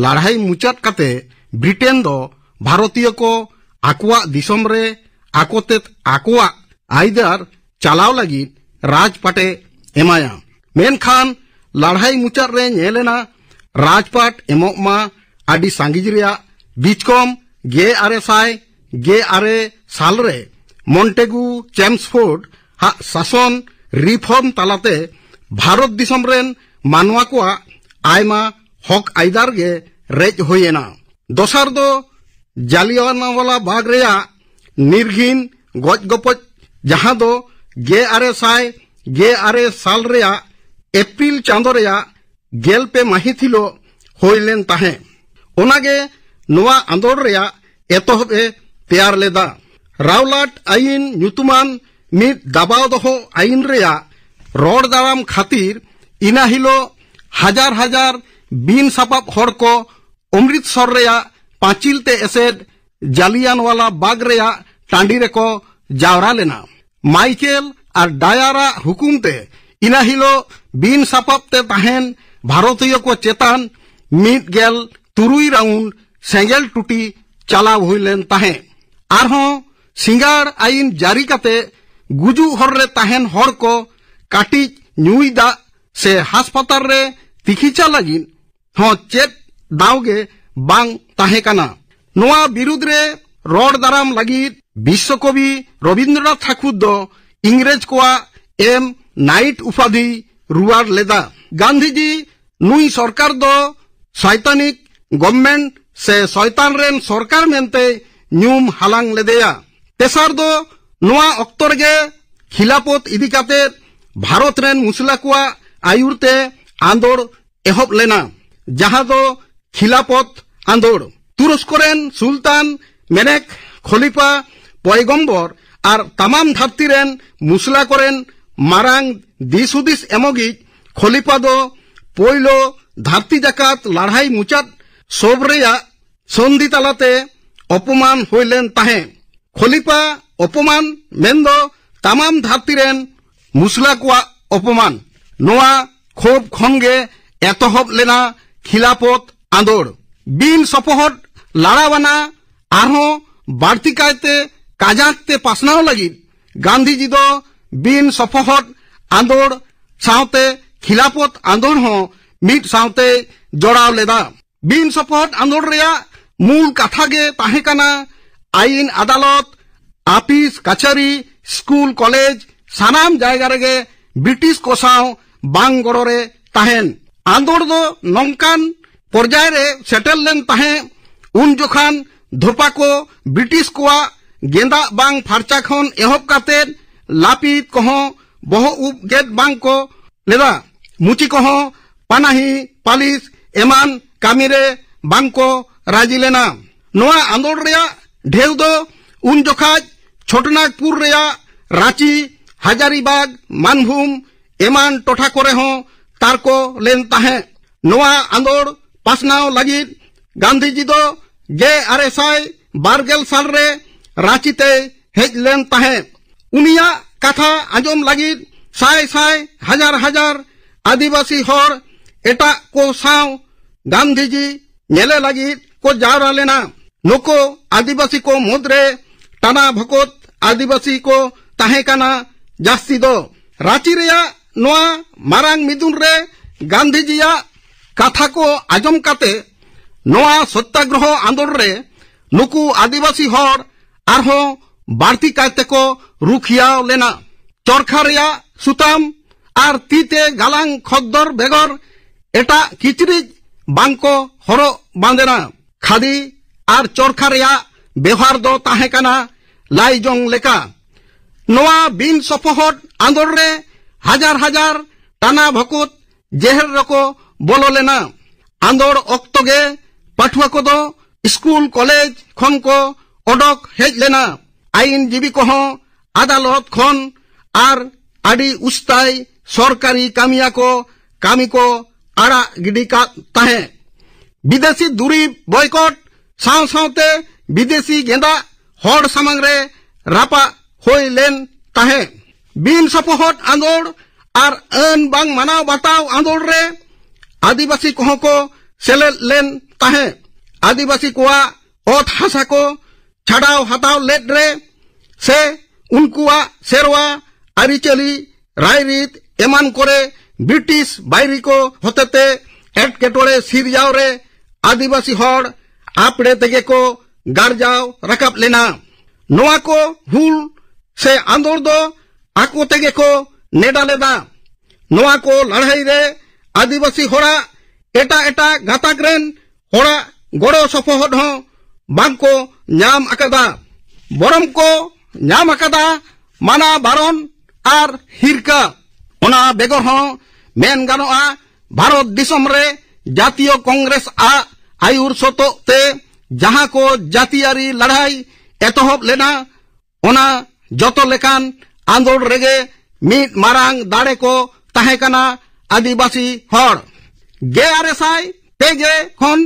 ᱞᱟᱹᱲᱦᱟᱹᱭ ᱢᱩᱪᱟᱹᱫ ᱠᱟᱛᱮ ᱵᱨᱤᱴᱮᱱ ᱫᱚ ᱵᱷᱟᱨᱚᱛᱤᱭᱚ ᱠᱚ ᱟᱠᱚᱣᱟᱜ ᱫᱤᱥᱚᱢ ᱨᱮ ᱟᱠᱚᱛᱮᱫ ᱟᱠᱚᱣᱟᱜ ᱟᱹᱭᱫᱟᱹᱨ ᱪᱟᱞᱟᱣ ᱞᱟᱹᱜᱤᱫ ᱨᱟᱡᱽᱯᱟᱴᱮ ᱮᱢᱟᱭᱟ᱾ ᱢᱮᱱᱠᱷᱟᱱ ᱞᱟᱹᱲᱦᱟᱹᱭ ᱢᱩᱪᱟᱹᱫ ᱨᱮ ᱧᱮᱞ ᱮᱱᱟ, ᱨᱟᱡᱽᱯᱟᱴ ᱮᱢᱚᱜ ᱢᱟ ᱟᱹᱰᱤ ᱥᱟᱺᱜᱤᱧ ᱨᱮᱭᱟᱜ ᱵᱤᱪᱠᱚᱢ ᱜᱮ ᱟᱨᱮ ᱥᱟᱭ ᱜᱮ ᱟᱨᱮ ᱥᱟᱞ ᱨᱮ ᱢᱚᱱᱴᱮᱜᱩ ᱪᱮᱢᱥᱯᱷᱳᱨᱰ ᱦᱟᱜ ᱥᱟᱥᱚᱱ ᱨᱤᱯᱷᱚᱨᱢ ᱛᱟᱞᱟᱛᱮ ᱵᱷᱟᱨᱚᱛ ᱫᱤᱥᱚᱢ ᱨᱮᱱ ᱢᱟᱱᱣᱟ ᱠᱚᱣᱟᱜ ᱟᱭᱢᱟ ᱦᱚᱠ ᱟᱹᱭᱫᱟᱹᱨ ᱜᱮ ᱨᱮᱡ ᱦᱩᱭ ᱮᱱᱟ᱾ ᱫᱚᱥᱟᱨ ᱫᱚ ᱡᱟᱞᱤᱭᱟᱱᱣᱟᱞᱟ ᱵᱟᱜᱽ ᱨᱮᱭᱟᱜ ᱱᱤᱨᱜᱷᱤᱱ ᱜᱚᱡ ᱜᱚᱯᱚᱡ, ᱡᱟᱦᱟᱸ ᱫᱚ ᱜᱮ ᱟᱨᱮ ᱥᱟᱭ ᱜᱮ ᱟᱨᱮ ᱥᱟᱞ ᱨᱮᱭᱟᱜ ᱮᱯᱨᱤᱞ ᱪᱟᱸᱫᱚ ᱨᱮᱭᱟᱜ ᱜᱮᱞ ᱯᱮ ᱢᱟᱹᱦᱤᱛ ᱦᱤᱞᱳᱜ ᱦᱩᱭ ᱞᱮᱱ ᱛᱟᱦᱮᱸ᱾ ᱚᱱᱟᱜᱮ ᱱᱚᱣᱟ ᱟᱸᱫᱳᱲ ᱨᱮᱭᱟᱜ ᱮᱛᱚᱦᱚᱵ ᱮ ᱛᱮᱭᱟᱨ ᱞᱮᱫᱟ᱾ ᱨᱟᱣᱞᱟᱴ ᱟᱭᱤᱱ ᱧᱩᱛᱩᱢᱟᱱ ᱢᱤᱫ ᱫᱟᱵᱟᱣ ᱫᱚᱦᱚ ᱟᱭᱤᱱ ᱨᱮᱭᱟᱜ ᱨᱚᱲ ᱫᱟᱨᱟᱢ ᱠᱷᱟᱹᱛᱤᱨ ᱤᱱᱟᱹ ᱦᱤᱞᱳᱜ ᱦᱟᱡᱟᱨ ᱦᱟᱡᱟᱨ ᱵᱤᱱ ᱥᱟᱯᱟᱵ ᱦᱚᱲ ᱠᱚ ᱚᱢᱨᱤᱛᱥᱚᱨ ᱨᱮᱭᱟᱜ ᱯᱟᱸᱪᱤᱞ ᱛᱮ ᱮᱥᱮᱫ ᱡᱟᱞᱤᱭᱟᱱᱣᱟᱞᱟ ᱵᱟᱜᱽ ᱨᱮᱭᱟᱜ ᱴᱟᱺᱰᱤ ᱨᱮᱠᱚ ᱡᱟᱣᱨᱟ ᱞᱮᱱᱟ᱾ ᱢᱟᱭᱠᱮᱞ ᱟᱨ ᱰᱟᱭᱟᱨᱟᱜ ᱦᱩᱠᱩᱢ ᱛᱮ ᱤᱱᱟᱹ ᱦᱤᱞᱳᱜ ᱵᱤᱱ ᱥᱟᱯᱟᱵ ᱛᱮ ᱛᱟᱦᱮᱱ ᱵᱷᱟᱨᱚᱛᱤᱭᱚ ᱠᱚ ᱪᱮᱛᱟᱱ ᱢᱤᱫ ᱜᱮᱞ ᱛᱩᱨᱩᱭ ᱨᱟᱣᱩᱱᱰ ᱥᱮᱸᱜᱮᱞ ᱴᱩᱴᱤ ᱪᱟᱞᱟᱣ ᱦᱩᱭ ᱞᱮᱱ ᱛᱟᱦᱮᱸ᱾ ᱟᱨᱦᱚᱸ ᱥᱤᱸᱜᱟᱲ ᱟᱭᱤᱱ ᱡᱟᱹᱨᱤ ᱠᱟᱛᱮ ᱜᱩᱡᱩᱜ ᱦᱚᱨ ᱨᱮ ᱛᱟᱦᱮᱱ ᱦᱚᱲ ᱠᱚ ᱠᱟᱹᱴᱤᱡ ᱧᱩᱭ ᱫᱟᱜ ᱥᱮ ᱦᱟᱥᱯᱟᱛᱟᱞ ᱨᱮ ᱛᱤᱠᱤᱪᱷᱟ ᱞᱟᱹᱜᱤᱫ ᱦᱚᱸ ᱪᱮᱫ ᱫᱟᱣ ᱜᱮ ᱵᱟᱝ ᱛᱟᱦᱮᱸ ᱠᱟᱱᱟ᱾ ᱱᱚᱣᱟ ᱵᱤᱨᱩᱫᱽ ᱨᱮ ᱨᱚᱲ ᱫᱟᱨᱟᱢ ᱞᱟᱹᱜᱤᱫ ᱵᱤᱥᱥᱚᱠᱚᱵᱤ ᱨᱚᱵᱤᱱᱫᱨᱚᱱᱟᱛᱷ ᱴᱷᱟᱠᱩᱨ ᱫᱚ ᱤᱝᱨᱮᱡᱽ ᱠᱚᱣᱟᱜ ᱮᱢ ᱱᱟᱭᱤᱴ ᱩᱯᱟᱫᱷᱤ ᱨᱩᱣᱟᱹᱲ ᱞᱮᱫᱟ᱾ ᱜᱟᱱᱫᱷᱤᱡᱤ ᱱᱩᱭ ᱥᱚᱨᱠᱟᱨ ᱫᱚ ᱥᱟᱭᱛᱟᱱᱤᱠ ᱜᱚᱵᱷᱢᱮᱱᱴ ᱥᱮ ᱥᱚᱭᱛᱟᱱ ᱨᱮᱱ ᱥᱚᱨᱠᱟᱨ ᱢᱮᱱᱛᱮ ᱧᱩᱢ ᱦᱟᱞᱟᱝ ᱞᱮᱫᱮᱭᱟ᱾ ᱛᱮᱥᱟᱨ ᱫᱚ ᱱᱚᱣᱟ ᱚᱠᱛᱚ ᱨᱮᱜᱮ ᱠᱷᱤᱞᱟᱯᱚᱛ ᱤᱫᱤ ᱠᱟᱛᱮ ᱵᱷᱟᱨᱚᱛ ᱨᱮᱱ ᱢᱩᱥᱞᱟ ᱠᱚᱣᱟᱜ ᱟᱭᱩᱨ ᱛᱮ ᱟᱸᱫᱳᱲ ᱮᱦᱚᱵ ᱞᱮᱱᱟ, ᱡᱟᱦᱟᱸ ᱫᱚ ᱠᱷᱤᱞᱟᱯᱚᱛ ᱟᱸᱫᱳᱲ᱾ ᱛᱩᱨᱚᱥᱠᱚ ᱨᱮᱱ ᱥᱩᱞᱛᱟᱱ ᱢᱮᱱᱮᱠ ᱠᱷᱚᱞᱤᱯᱟ ᱯᱚᱭᱜᱚᱢᱵᱚᱨ ᱟᱨ ᱛᱟᱢᱟᱢ ᱫᱷᱟᱹᱨᱛᱤ ᱨᱮᱱ ᱢᱩᱥᱞᱟ ᱠᱚᱨᱮᱱ ᱢᱟᱨᱟᱝ ᱫᱤᱥ ᱦᱩᱫᱤᱥ ᱮᱢᱚᱜᱤᱡ ᱠᱷᱚᱞᱤᱯᱟ ᱫᱚ ᱯᱳᱭᱞᱳ ᱫᱷᱟᱹᱨᱛᱤ ᱡᱟᱠᱟᱛ ᱞᱟᱲᱦᱟᱭ ᱢᱩᱪᱟᱹᱫ ᱥᱳᱵ ᱨᱮᱭᱟᱜ ᱥᱚᱱᱫᱷᱤ ᱛᱟᱞᱟᱛᱮ ᱚᱯᱚᱢᱟᱱ ᱦᱩᱭ ᱞᱮᱱ ᱛᱟᱦᱮᱸ᱾ ᱠᱷᱚᱞᱤᱯᱟ ᱚᱯᱚᱢᱟᱱ ᱢᱮᱱᱫᱚ ᱛᱟᱢᱟᱢ ᱫᱷᱟᱹᱨᱛᱤ ᱨᱮᱱ ᱢᱩᱥᱞᱟ ᱠᱚᱣᱟᱜ ᱚᱯᱚᱢᱟᱱ᱾ ᱱᱚᱣᱟ ᱠᱷᱳᱵ ᱠᱷᱚᱱ ᱜᱮ ᱮᱛᱚᱦᱚᱵ ᱞᱮᱱᱟ ᱠᱷᱤᱞᱟᱯᱚᱛ ᱟᱸᱫᱳᱲ᱾ ᱵᱤᱱ ᱥᱚᱯᱚᱦᱚᱫ ᱞᱟᱲᱟᱣᱟᱱᱟ ᱟᱨᱦᱚᱸ ᱵᱟᱹᱲᱛᱤ ᱠᱟᱭᱛᱮ ᱠᱟᱡᱟᱠ ᱛᱮ ᱯᱟᱥᱱᱟᱣ ᱞᱟᱹᱜᱤᱫ ᱜᱟᱱᱫᱷᱤᱡᱤ ᱫᱚ ᱵᱤᱱ ᱥᱚᱯᱚᱦᱚᱫ ᱟᱸᱫᱳᱲ ᱥᱟᱶᱛᱮ ᱠᱷᱤᱞᱟᱯᱚᱛ ᱟᱸᱫᱳᱲ ᱦᱚᱸ ᱢᱤᱫ ᱥᱟᱶᱛᱮ ᱡᱚᱲᱟᱣ ᱞᱮᱫᱟ᱾ ᱵᱤᱱ ᱥᱚᱯᱚᱦᱚᱫ ᱟᱸᱫᱳᱲ ᱨᱮᱭᱟᱜ ᱢᱩᱞ ᱠᱟᱛᱷᱟ ᱜᱮ ᱛᱟᱦᱮᱸ ᱠᱟᱱᱟ ᱟᱭᱤᱱ ᱟᱫᱟᱞᱚᱛ, ᱟᱯᱤᱥ, ᱠᱟᱪᱷᱟᱹᱨᱤ, ᱥᱠᱩᱞ, ᱠᱚᱞᱮᱡᱽ, ᱥᱟᱱᱟᱢ ᱡᱟᱭᱜᱟ ᱨᱮᱜᱮ ᱵᱨᱤᱴᱤᱥ ᱠᱚ ᱥᱟᱶ ᱵᱟᱝ ᱜᱚᱲᱚ ᱨᱮ ᱛᱟᱦᱮᱱ᱾ ᱟᱸᱫᱳᱲ ᱫᱚ ᱱᱚᱝᱠᱟᱱ ᱯᱚᱨᱡᱟᱭ ᱨᱮ ᱥᱮᱴᱮᱨ ᱞᱮᱱ ᱛᱟᱦᱮᱸ, ᱩᱱ ᱡᱚᱠᱷᱟᱱ ᱫᱷᱳᱯᱟ ᱠᱚ ᱵᱨᱤᱴᱤᱥ ᱠᱚᱣᱟᱜ ᱜᱮᱸᱫᱟᱜ ᱵᱟᱝ ᱯᱷᱟᱨᱪᱟ ᱠᱷᱚᱱ ᱮᱦᱚᱵ ᱠᱟᱛᱮ ᱞᱟᱹᱯᱤᱛ ᱠᱚᱦᱚᱸ ᱵᱚᱦᱚᱜ ᱩᱵ ᱜᱮᱫ ᱵᱟᱝ ᱠᱚ ᱞᱮᱫᱟ᱾ ᱢᱩᱪᱤ ᱠᱚᱦᱚᱸ ᱯᱟᱱᱟᱦᱤ, ᱯᱟᱹᱞᱤᱥ ᱮᱢᱟᱱ ᱠᱟᱹᱢᱤ ᱨᱮ ᱵᱟᱝ ᱠᱚ ᱨᱟᱹᱡᱤ ᱞᱮᱱᱟ᱾ ᱱᱚᱣᱟ ᱟᱸᱫᱳᱲ ᱨᱮᱭᱟᱜ ᱰᱷᱮᱣ ᱫᱚ ᱩᱱ ᱡᱚᱠᱷᱟᱡ ᱪᱷᱳᱴᱱᱟᱜᱽᱯᱩᱨ ᱨᱮᱭᱟᱜ ᱨᱟᱸᱪᱤ, ᱦᱟᱡᱟᱨᱤᱵᱟᱜᱽ, ᱢᱟᱱᱵᱷᱩᱢ ᱮᱢᱟᱱ ᱴᱚᱴᱷᱟ ᱠᱚᱨᱮ ᱦᱚᱸ ᱛᱟᱨᱠᱚ ᱞᱮᱱ ᱛᱟᱦᱮᱸᱫ᱾ ᱱᱚᱣᱟ ᱟᱸᱫᱳᱲ ᱯᱟᱥᱱᱟᱣ ᱞᱟᱹᱜᱤᱫ ᱜᱟᱱᱫᱷᱤᱡᱤ ᱫᱚ ᱜᱮᱞ ᱟᱨᱮ ᱥᱟᱭ ᱵᱟᱨ ᱜᱮᱞ ᱥᱟᱞ ᱨᱮ ᱨᱟᱸᱪᱤ ᱛᱮᱭ ᱦᱮᱡ ᱞᱮᱱ ᱛᱟᱦᱮᱸᱫ᱾ ᱩᱱᱤᱭᱟᱜ ᱠᱟᱛᱷᱟ ᱟᱸᱡᱚᱢ ᱞᱟᱹᱜᱤᱫ ᱥᱟᱭ ᱥᱟᱭ ᱦᱟᱡᱟᱨ ᱦᱟᱡᱟᱨ ᱟᱹᱫᱤᱵᱟᱹᱥᱤ ᱦᱚᱲ ᱮᱴᱟᱜ ᱠᱚ ᱥᱟᱶ ᱜᱟᱱᱫᱷᱤᱡᱤ ᱧᱮᱞᱮ ᱞᱟᱹᱜᱤᱫ ᱠᱚ ᱡᱟᱣᱨᱟ ᱞᱮᱱᱟ᱾ ᱱᱩᱠᱩ ᱟᱹᱫᱤᱵᱟᱹᱥᱤ ᱠᱚ ᱢᱩᱫᱽᱨᱮ ᱴᱟᱱᱟ ᱵᱷᱚᱠᱚᱛ ᱟᱹᱫᱤᱵᱟᱹᱥᱤ ᱠᱚ ᱛᱟᱦᱮᱸ ᱠᱟᱱᱟ ᱡᱟᱹᱥᱛᱤ ᱫᱚ᱾ ᱨᱟᱸᱪᱤ ᱨᱮᱭᱟᱜ ᱱᱚᱣᱟ ᱢᱟᱨᱟᱝ ᱢᱤᱫᱩᱱ ᱨᱮ ᱜᱟᱱᱫᱷᱤᱡᱤᱭᱟᱜ ᱠᱟᱛᱷᱟ ᱠᱚ ᱟᱸᱡᱚᱢ ᱠᱟᱛᱮ ᱱᱚᱣᱟ ᱥᱚᱛᱭᱟᱜᱨᱚᱦᱚ ᱟᱸᱫᱳᱲ ᱨᱮ ᱱᱩᱠᱩ ᱟᱹᱫᱤᱵᱟᱹᱥᱤ ᱦᱚᱲ ᱟᱨᱦᱚᱸ ᱵᱟᱹᱲᱛᱤ ᱠᱟᱭᱛᱮ ᱠᱚ ᱨᱩᱠᱷᱤᱭᱟᱹᱣ ᱞᱮᱱᱟ᱾ ᱪᱚᱨᱠᱷᱟ ᱨᱮᱭᱟᱜ ᱥᱩᱛᱟᱢ ᱟᱨ ᱛᱤ ᱛᱮ ᱜᱟᱞᱟᱝ ᱠᱷᱚᱫᱽᱫᱚᱨ ᱵᱮᱜᱚᱨ ᱮᱴᱟᱜ ᱠᱤᱪᱨᱤᱡ ᱵᱟᱝ ᱠᱚ ᱦᱚᱨᱚᱜ ᱵᱟᱸᱫᱮᱱᱟ᱾ ᱠᱷᱟᱫᱤ ᱟᱨ ᱪᱚᱨᱠᱷᱟ ᱨᱮᱭᱟᱜ ᱵᱮᱣᱦᱟᱨ ᱫᱚ ᱛᱟᱦᱮᱸ ᱠᱟᱱᱟ ᱞᱟᱭᱡᱚᱝ ᱞᱮᱠᱟ᱾ ᱱᱚᱣᱟ ᱵᱤᱱ ᱥᱚᱯᱚᱦᱚᱫ ᱟᱸᱫᱳᱲ ᱨᱮ ᱦᱟᱡᱟᱨ ᱦᱟᱡᱟᱨ ᱴᱟᱱᱟ ᱵᱷᱚᱠᱩᱛ ᱡᱮᱦᱮᱞ ᱨᱮᱠᱚ ᱵᱚᱞᱚ ᱞᱮᱱᱟ᱾ ᱟᱸᱫᱳᱲ ᱚᱠᱛᱚ ᱜᱮ ᱯᱟᱹᱴᱷᱩᱣᱟᱹ ᱠᱚᱫᱚ ᱥᱠᱩᱞ ᱠᱚᱞᱮᱡᱽ ᱠᱷᱚᱱ ᱠᱚ ᱚᱰᱚᱠ ᱦᱮᱡ ᱞᱮᱱᱟ᱾ ᱟᱹᱭᱤᱱ ᱡᱤᱵᱤ ᱠᱚᱦᱚᱸ ᱟᱫᱟᱞᱚᱛ ᱠᱷᱚᱱ ᱟᱨ ᱟᱹᱰᱤ ᱩᱥᱛᱟᱭ ᱥᱚᱨᱠᱟᱨᱤ ᱠᱟᱹᱢᱤᱭᱟᱹ ᱠᱚ ᱠᱟᱹᱢᱤ ᱠᱚ ᱟᱲᱟᱜ ᱜᱤᱰᱤ ᱠᱟᱫ ᱛᱟᱦᱮᱸᱫ᱾ ᱵᱤᱫᱮᱥᱤ ᱫᱩᱨᱤᱵ ᱵᱚᱭᱠᱚᱴ ᱥᱟᱶ ᱥᱟᱶᱛᱮ ᱵᱤᱫᱮᱥᱤ ᱜᱮᱸᱫᱟᱜ ᱦᱚᱲ ᱥᱟᱢᱟᱝ ᱨᱮ ᱨᱟᱯᱟᱜ ᱦᱩᱭ ᱞᱮᱱ ᱛᱟᱦᱮᱸᱫ᱾ ᱵᱤᱱ ᱥᱚᱯᱚᱦᱚᱫ ᱟᱸᱫᱳᱲ ᱟᱨ ᱟᱹᱱ ᱵᱟᱝ ᱢᱟᱱᱟᱣ ᱵᱟᱛᱟᱣ ᱟᱸᱫᱳᱲ ᱨᱮ ᱟᱹᱫᱤᱵᱟᱹᱥᱤ ᱠᱚᱦᱚᱸ ᱠᱚ ᱥᱮᱞᱮᱫ ᱞᱮᱱ ᱛᱟᱦᱮᱸᱫ᱾ ᱟᱹᱫᱤᱵᱟᱹᱥᱤ ᱠᱚᱣᱟᱜ ᱚᱛ ᱦᱟᱥᱟ ᱠᱚ ᱪᱷᱟᱰᱟᱣ ᱦᱟᱛᱟᱣ ᱞᱮᱫ ᱨᱮ ᱥᱮ ᱩᱱᱠᱩᱣᱟᱜ ᱥᱮᱨᱣᱟ, ᱟᱹᱨᱤᱪᱟᱹᱞᱤ, ᱨᱟᱭᱨᱤᱛ ᱮᱢᱟᱱ ᱠᱚᱨᱮ ᱵᱨᱤᱴᱤᱥ ᱵᱟᱹᱭᱨᱤ ᱠᱚ ᱦᱚᱛᱮᱛᱮ ᱮᱴᱠᱮᱴᱚᱬᱮ ᱥᱤᱨᱡᱟᱣ ᱨᱮ ᱟᱹᱫᱤᱵᱟᱹᱥᱤ ᱦᱚᱲ ᱟᱯᱲᱮ ᱛᱮᱜᱮ ᱠᱚ ᱜᱟᱨᱡᱟᱣ ᱨᱟᱠᱟᱵ ᱞᱮᱱᱟ᱾ ᱱᱚᱣᱟ ᱠᱚ ᱦᱩᱞ ᱥᱮ ᱟᱸᱫᱳᱲ ᱫᱚ ᱟᱠᱚ ᱛᱮᱜᱮ ᱠᱚ ᱱᱮᱰᱟ ᱞᱮᱫᱟ᱾ ᱱᱚᱣᱟ ᱠᱚ ᱞᱟᱹᱲᱦᱟᱹᱭ ᱨᱮ ᱟᱹᱫᱤᱵᱟᱹᱥᱤ ᱦᱚᱲᱟᱜ ᱮᱴᱟᱜ ᱮᱴᱟᱜ ᱜᱟᱛᱟᱠ ᱨᱮᱱ ᱦᱚᱲᱟᱜ ᱜᱚᱲᱚ ᱥᱚᱯᱚᱦᱚᱫ ᱦᱚᱸ ᱵᱟᱝ ᱠᱚ ᱧᱟᱢ ᱟᱠᱟᱫᱟ᱾ ᱵᱚᱨᱚᱢ ᱠᱚ ᱧᱟᱢ ᱟᱠᱟᱫᱟ ᱢᱟᱱᱟ ᱵᱟᱨᱚᱱ ᱟᱨ ᱦᱤᱨᱠᱟᱹ᱾ ᱚᱱᱟ ᱵᱮᱜᱚᱨ ᱦᱚᱸ ᱢᱮᱱ ᱜᱟᱱᱚᱜᱼᱟ, ᱵᱷᱟᱨᱚᱛ ᱫᱤᱥᱚᱢ ᱨᱮ ᱡᱟᱛᱤᱭᱚ ᱠᱚᱝᱜᱨᱮᱥ ᱟᱜ ᱟᱹᱭᱩᱨ ᱥᱚᱛᱚᱜ ᱛᱮ ᱡᱟᱦᱟᱸ ᱠᱚ ᱡᱟᱹᱛᱤᱭᱟᱹᱨᱤ ᱞᱟᱹᱲᱦᱟᱹᱭ ᱮᱛᱚᱦᱚᱵ ᱞᱮᱱᱟ, ᱚᱱᱟ ᱡᱚᱛᱚ ᱞᱮᱠᱟᱱ ᱟᱸᱫᱳᱲ ᱨᱮᱜᱮ ᱢᱤᱫ ᱢᱟᱨᱟᱝ ᱫᱟᱲᱮ ᱠᱚ ᱛᱟᱦᱮᱸ ᱠᱟᱱᱟ ᱟᱹᱫᱤᱵᱟᱹᱥᱤ ᱦᱚᱲ᱾ ᱜᱮᱞ ᱟᱨᱮ ᱥᱟᱭ ᱯᱮ ᱜᱮᱞ ᱠᱷᱚᱱ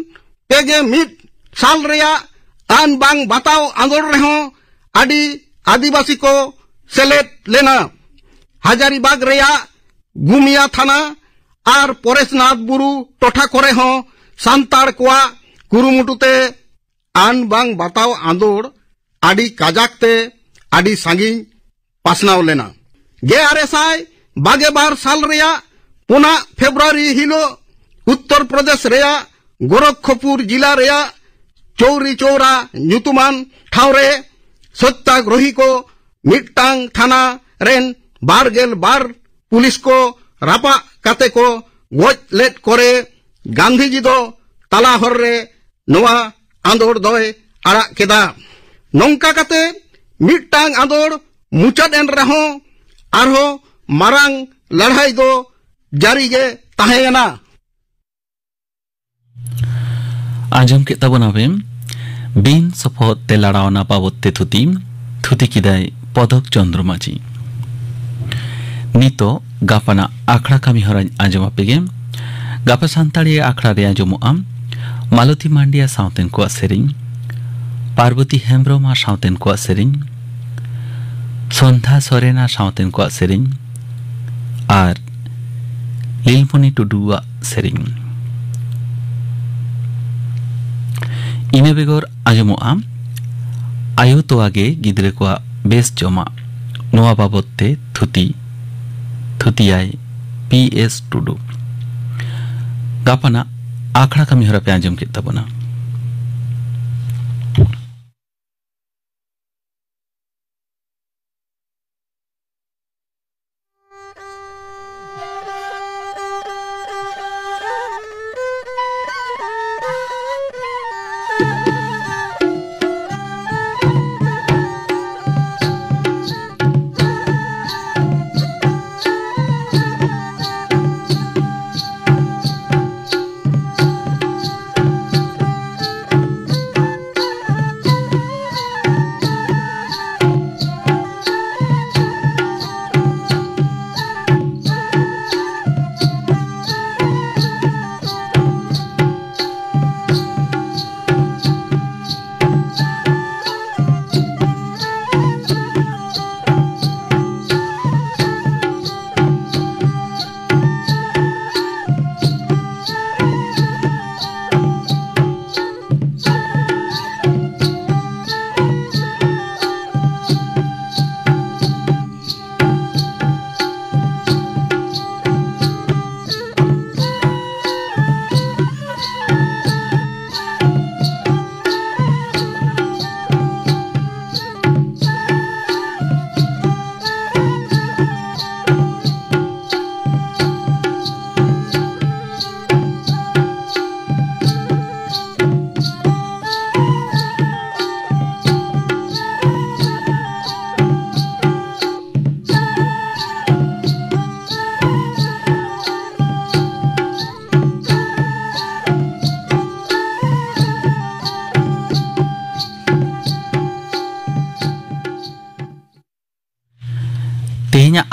ᱯᱮ ᱜᱮᱞ ᱢᱤᱫ ᱥᱟᱞ ᱨᱮᱭᱟᱜ ᱟᱹᱱ ᱵᱟᱝ ᱵᱟᱛᱟᱣ ᱟᱸᱫᱳᱲ ᱨᱮᱦᱚᱸ ᱟᱹᱰᱤ ᱟᱹᱫᱤᱵᱟᱹᱥᱤ ᱠᱚ ᱥᱮᱞᱮᱫ ᱞᱮᱱᱟ᱾ ᱦᱟᱡᱟᱨᱤᱵᱟᱜᱽ ᱨᱮᱭᱟᱜ ᱜᱩᱢᱤᱭᱟ ᱛᱷᱟᱱᱟ ᱟᱨ ᱯᱚᱨᱮᱥᱱᱟᱛᱷ ᱵᱩᱨᱩ ᱴᱚᱴᱷᱟ ᱠᱚᱨᱮ ᱦᱚᱸ ᱥᱟᱱᱛᱟᱲ ᱠᱚᱣᱟᱜ ᱠᱩᱨᱩᱢᱩᱴᱩ ᱛᱮ ᱟᱹᱱ ᱵᱟᱝ ᱵᱟᱛᱟᱣ ᱟᱸᱫᱳᱲ ᱟᱹᱰᱤ ᱠᱟᱡᱟᱠ ᱛᱮ ᱟᱹᱰᱤ ᱥᱟᱺᱜᱤᱧ ᱯᱟᱥᱱᱟᱣ ᱞᱮᱱᱟ᱾ ᱜᱮᱞ ᱟᱨᱮ ᱥᱟᱭ ᱵᱟᱜᱮ ᱵᱟᱨ ᱥᱟᱞ ᱨᱮᱭᱟᱜ ᱯᱩᱱᱟᱜ ᱯᱷᱮᱵᱨᱩᱣᱟᱨᱤ ᱦᱤᱞᱳᱜ ᱩᱛᱛᱚᱨ ᱯᱨᱚᱫᱮᱥ ᱨᱮᱭᱟᱜ ᱜᱳᱨᱚᱠᱷᱯᱩᱨ ᱡᱤᱞᱟ ᱨᱮᱭᱟᱜ ᱪᱳᱣᱨᱤ ᱪᱳᱣᱨᱟ ᱧᱩᱛᱩᱢᱟᱱ ᱴᱷᱟᱶ ᱨᱮ ᱥᱚᱛᱭᱟᱜᱨᱚᱦᱤ ᱠᱚ ᱢᱤᱫᱴᱟᱝ ᱛᱷᱟᱱᱟ ᱨᱮᱱ ᱵᱟᱨ ᱜᱮᱞ ᱵᱟᱨ ᱯᱩᱞᱤᱥ ᱠᱚ ᱨᱟᱯᱟᱜ ᱠᱟᱛᱮ ᱠᱚ ᱜᱚᱡ ᱞᱮᱫ ᱠᱚᱨᱮ ᱜᱟᱱᱫᱷᱤᱡᱤ ᱫᱚ ᱛᱟᱞᱟ ᱦᱚᱨ ᱨᱮ ᱱᱚᱣᱟ ᱟᱸᱫᱳᱲ ᱫᱚᱭ ᱟᱲᱟᱜ ᱠᱮᱫᱟ᱾ ᱱᱚᱝᱠᱟ ᱠᱟᱛᱮ ᱢᱤᱫᱴᱟᱝ ᱟᱸᱫᱳᱲ ᱢᱩᱪᱟᱹᱫ ᱮᱱ ᱨᱮᱦᱚᱸ ᱟᱨᱦᱚᱸ ᱢᱟᱨᱟᱝ ᱞᱟᱹᱲᱦᱟᱹᱭ ᱫᱚ ᱡᱟᱹᱨᱤ ᱜᱮ ᱛᱟᱦᱮᱸᱭᱮᱱᱟ᱾ ᱟᱸᱡᱚᱢ ᱠᱮᱫ ᱛᱟᱵᱚᱱᱟᱵᱮᱱ ᱵᱤᱱ ᱥᱚᱯᱷᱚᱫ ᱛᱮ ᱞᱟᱲᱟᱣᱱᱟ ᱵᱟᱵᱚᱫ ᱛᱮ ᱛᱷᱩᱛᱤ, ᱛᱷᱩᱛᱤ ᱠᱮᱫᱟᱭ ᱯᱚᱫᱚᱠ ᱪᱚᱱᱫᱨᱚ ᱢᱟᱹᱡᱷᱤ᱾ ᱱᱤᱛᱚᱜ ᱜᱟᱯᱟᱱᱟᱜ ᱟᱠᱷᱲᱟ ᱠᱟᱹᱢᱤ ᱦᱚᱨᱟᱧ ᱟᱸᱡᱚᱢ ᱟᱯᱮ ᱜᱮ᱾ ᱜᱟᱯᱟ ᱥᱟᱱᱛᱟᱲᱤ ᱟᱠᱷᱲᱟ ᱨᱮ ᱟᱸᱡᱚᱢᱚᱜᱼᱟ ᱢᱟᱞᱚᱛᱤ ᱢᱟᱱᱰᱤᱭᱟ ᱥᱟᱶᱛᱮᱱ ᱠᱚᱣᱟᱜ ᱥᱮᱨᱮᱧ, ᱯᱟᱨᱵᱚᱛᱤ ᱦᱮᱢᱵᱨᱚᱢ ᱟᱨ ᱥᱟᱶᱛᱮᱱ ᱠᱚᱣᱟᱜ ᱥᱮᱨᱮᱧ, ᱥᱚᱱᱫᱷᱟ ᱥᱚᱨᱮᱱ ᱟᱨ ᱥᱟᱶᱛᱮᱱ ᱠᱚᱣᱟᱜ ᱥᱮᱨᱮᱧ, ᱟᱨ ᱞᱤᱞᱢᱚᱱᱤ ᱴᱩᱰᱩᱣᱟᱜ ᱥᱮᱨᱮᱧ᱾ ᱤᱱᱟᱹ ᱵᱮᱜᱚᱨ ᱟᱸᱡᱚᱢᱚᱜᱼᱟ ᱟᱭᱳ ᱛᱚᱣᱟ ᱜᱮ ᱜᱤᱫᱽᱨᱟᱹ ᱠᱚᱣᱟᱜ ᱵᱮᱥ ᱡᱚᱢᱟᱜ᱾ ᱱᱚᱣᱟ ᱵᱟᱵᱚᱫ ᱛᱮ ᱛᱷᱩᱛᱤ, ᱛᱷᱩᱛᱤᱭᱟᱭ ᱯᱤ ᱮᱥ ᱴᱩᱰᱩ᱾ ᱜᱟᱯᱟᱱᱟᱜ ᱟᱠᱷᱲᱟ ᱠᱟᱹᱢᱤ ᱦᱚᱨᱟ ᱯᱮ ᱟᱸᱡᱚᱢ ᱠᱮᱫ ᱛᱟᱵᱚᱱᱟ᱾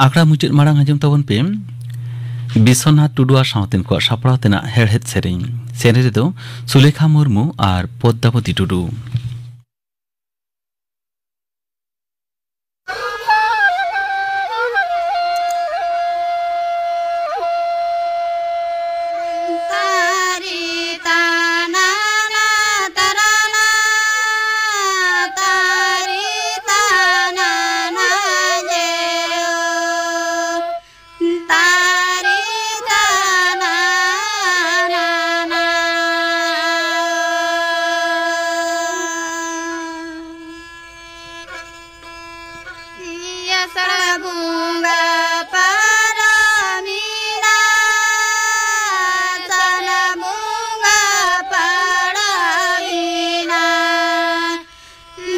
ᱟᱠᱷᱲᱟ ᱢᱩᱪᱟᱹᱫ ᱢᱟᱲᱟᱝ ᱟᱸᱡᱚᱢ ᱛᱟᱵᱚᱱ ᱯᱮ ᱵᱤᱥᱥᱚᱱᱟᱛᱷ ᱴᱩᱰᱩ ᱟᱨ ᱥᱟᱶᱛᱮᱱ ᱠᱚᱣᱟᱜ ᱥᱟᱯᱲᱟᱣ ᱛᱮᱱᱟᱜ ᱦᱮᱲᱦᱮᱫ ᱥᱮᱨᱮᱧ᱾ ᱥᱮᱨᱮᱧ ᱨᱮᱫᱚ ᱥᱩᱞᱮᱠᱷᱟ ᱢᱩᱨᱢᱩ ᱟᱨ ᱯᱚᱫᱽᱫᱟᱵᱚᱛᱤ ᱴᱩᱰᱩ᱾ ᱟᱥᱟᱲ ᱵᱚᱸᱜᱟ ᱯᱟᱨᱚᱢᱤᱱᱟ, ᱥᱟᱱ ᱵᱚᱸᱜᱟ ᱯᱟᱲᱟᱣᱤᱱᱟ,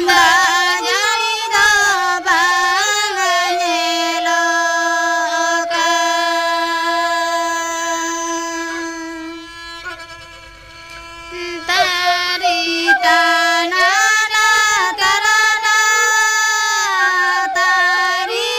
ᱫᱟᱜ ᱡᱟᱹᱲᱤ ᱫᱚ ᱵᱟᱝ ᱧᱮᱞᱚᱜ ᱠᱟᱱ᱾ ᱛᱟᱨᱤ ᱛᱟᱱᱟ ᱛᱟᱨᱟᱱᱟ, ᱛᱟᱨᱤ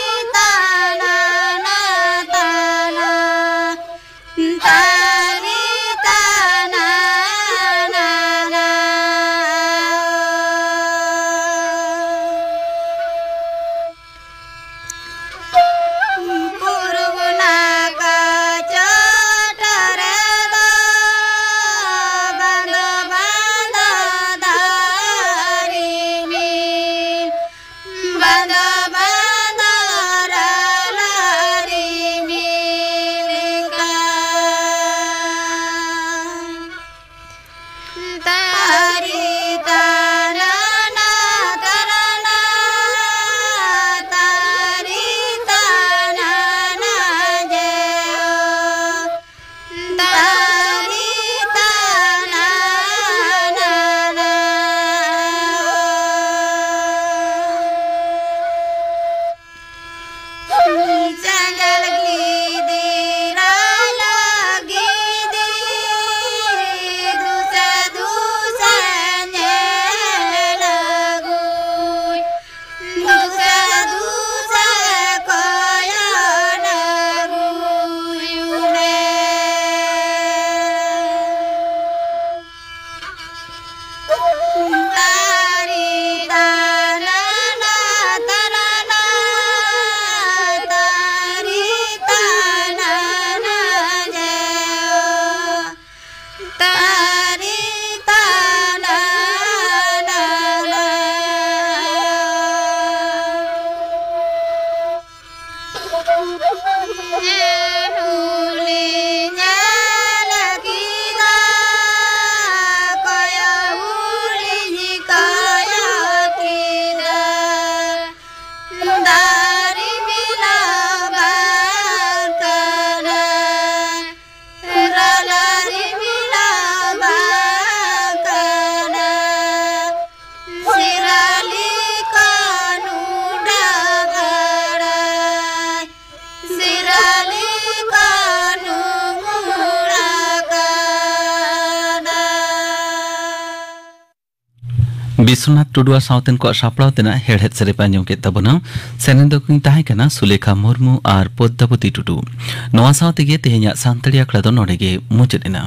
ᱵᱤᱥᱣᱚᱱᱟᱛᱷ ᱴᱩᱰᱩ ᱟᱨ ᱥᱟᱶᱛᱮᱱ ᱠᱚᱣᱟᱜ ᱥᱟᱯᱲᱟᱣ ᱛᱮᱱᱟᱜ ᱦᱮᱲᱦᱮᱫ ᱥᱮᱨᱮᱧ ᱯᱮ ᱟᱸᱡᱚᱢ ᱠᱮᱫ ᱛᱟᱵᱚᱱᱟ᱾ ᱥᱮᱨᱮᱧ ᱫᱚᱠᱤᱱ ᱛᱟᱦᱮᱸ ᱠᱟᱱᱟ ᱥᱩᱞᱮᱠᱷᱟ ᱢᱩᱨᱢᱩ ᱟᱨ ᱯᱚᱫᱽᱫᱟᱵᱚᱛᱤ ᱴᱩᱰᱩ᱾ ᱱᱚᱣᱟ ᱥᱟᱶ ᱛᱮᱜᱮ ᱛᱮᱦᱮᱧᱟᱜ ᱥᱟᱱᱛᱟᱲᱤ ᱟᱠᱷᱲᱟ ᱫᱚ ᱱᱚᱰᱮ ᱜᱮ ᱢᱩᱪᱟᱹᱫ ᱮᱱᱟ᱾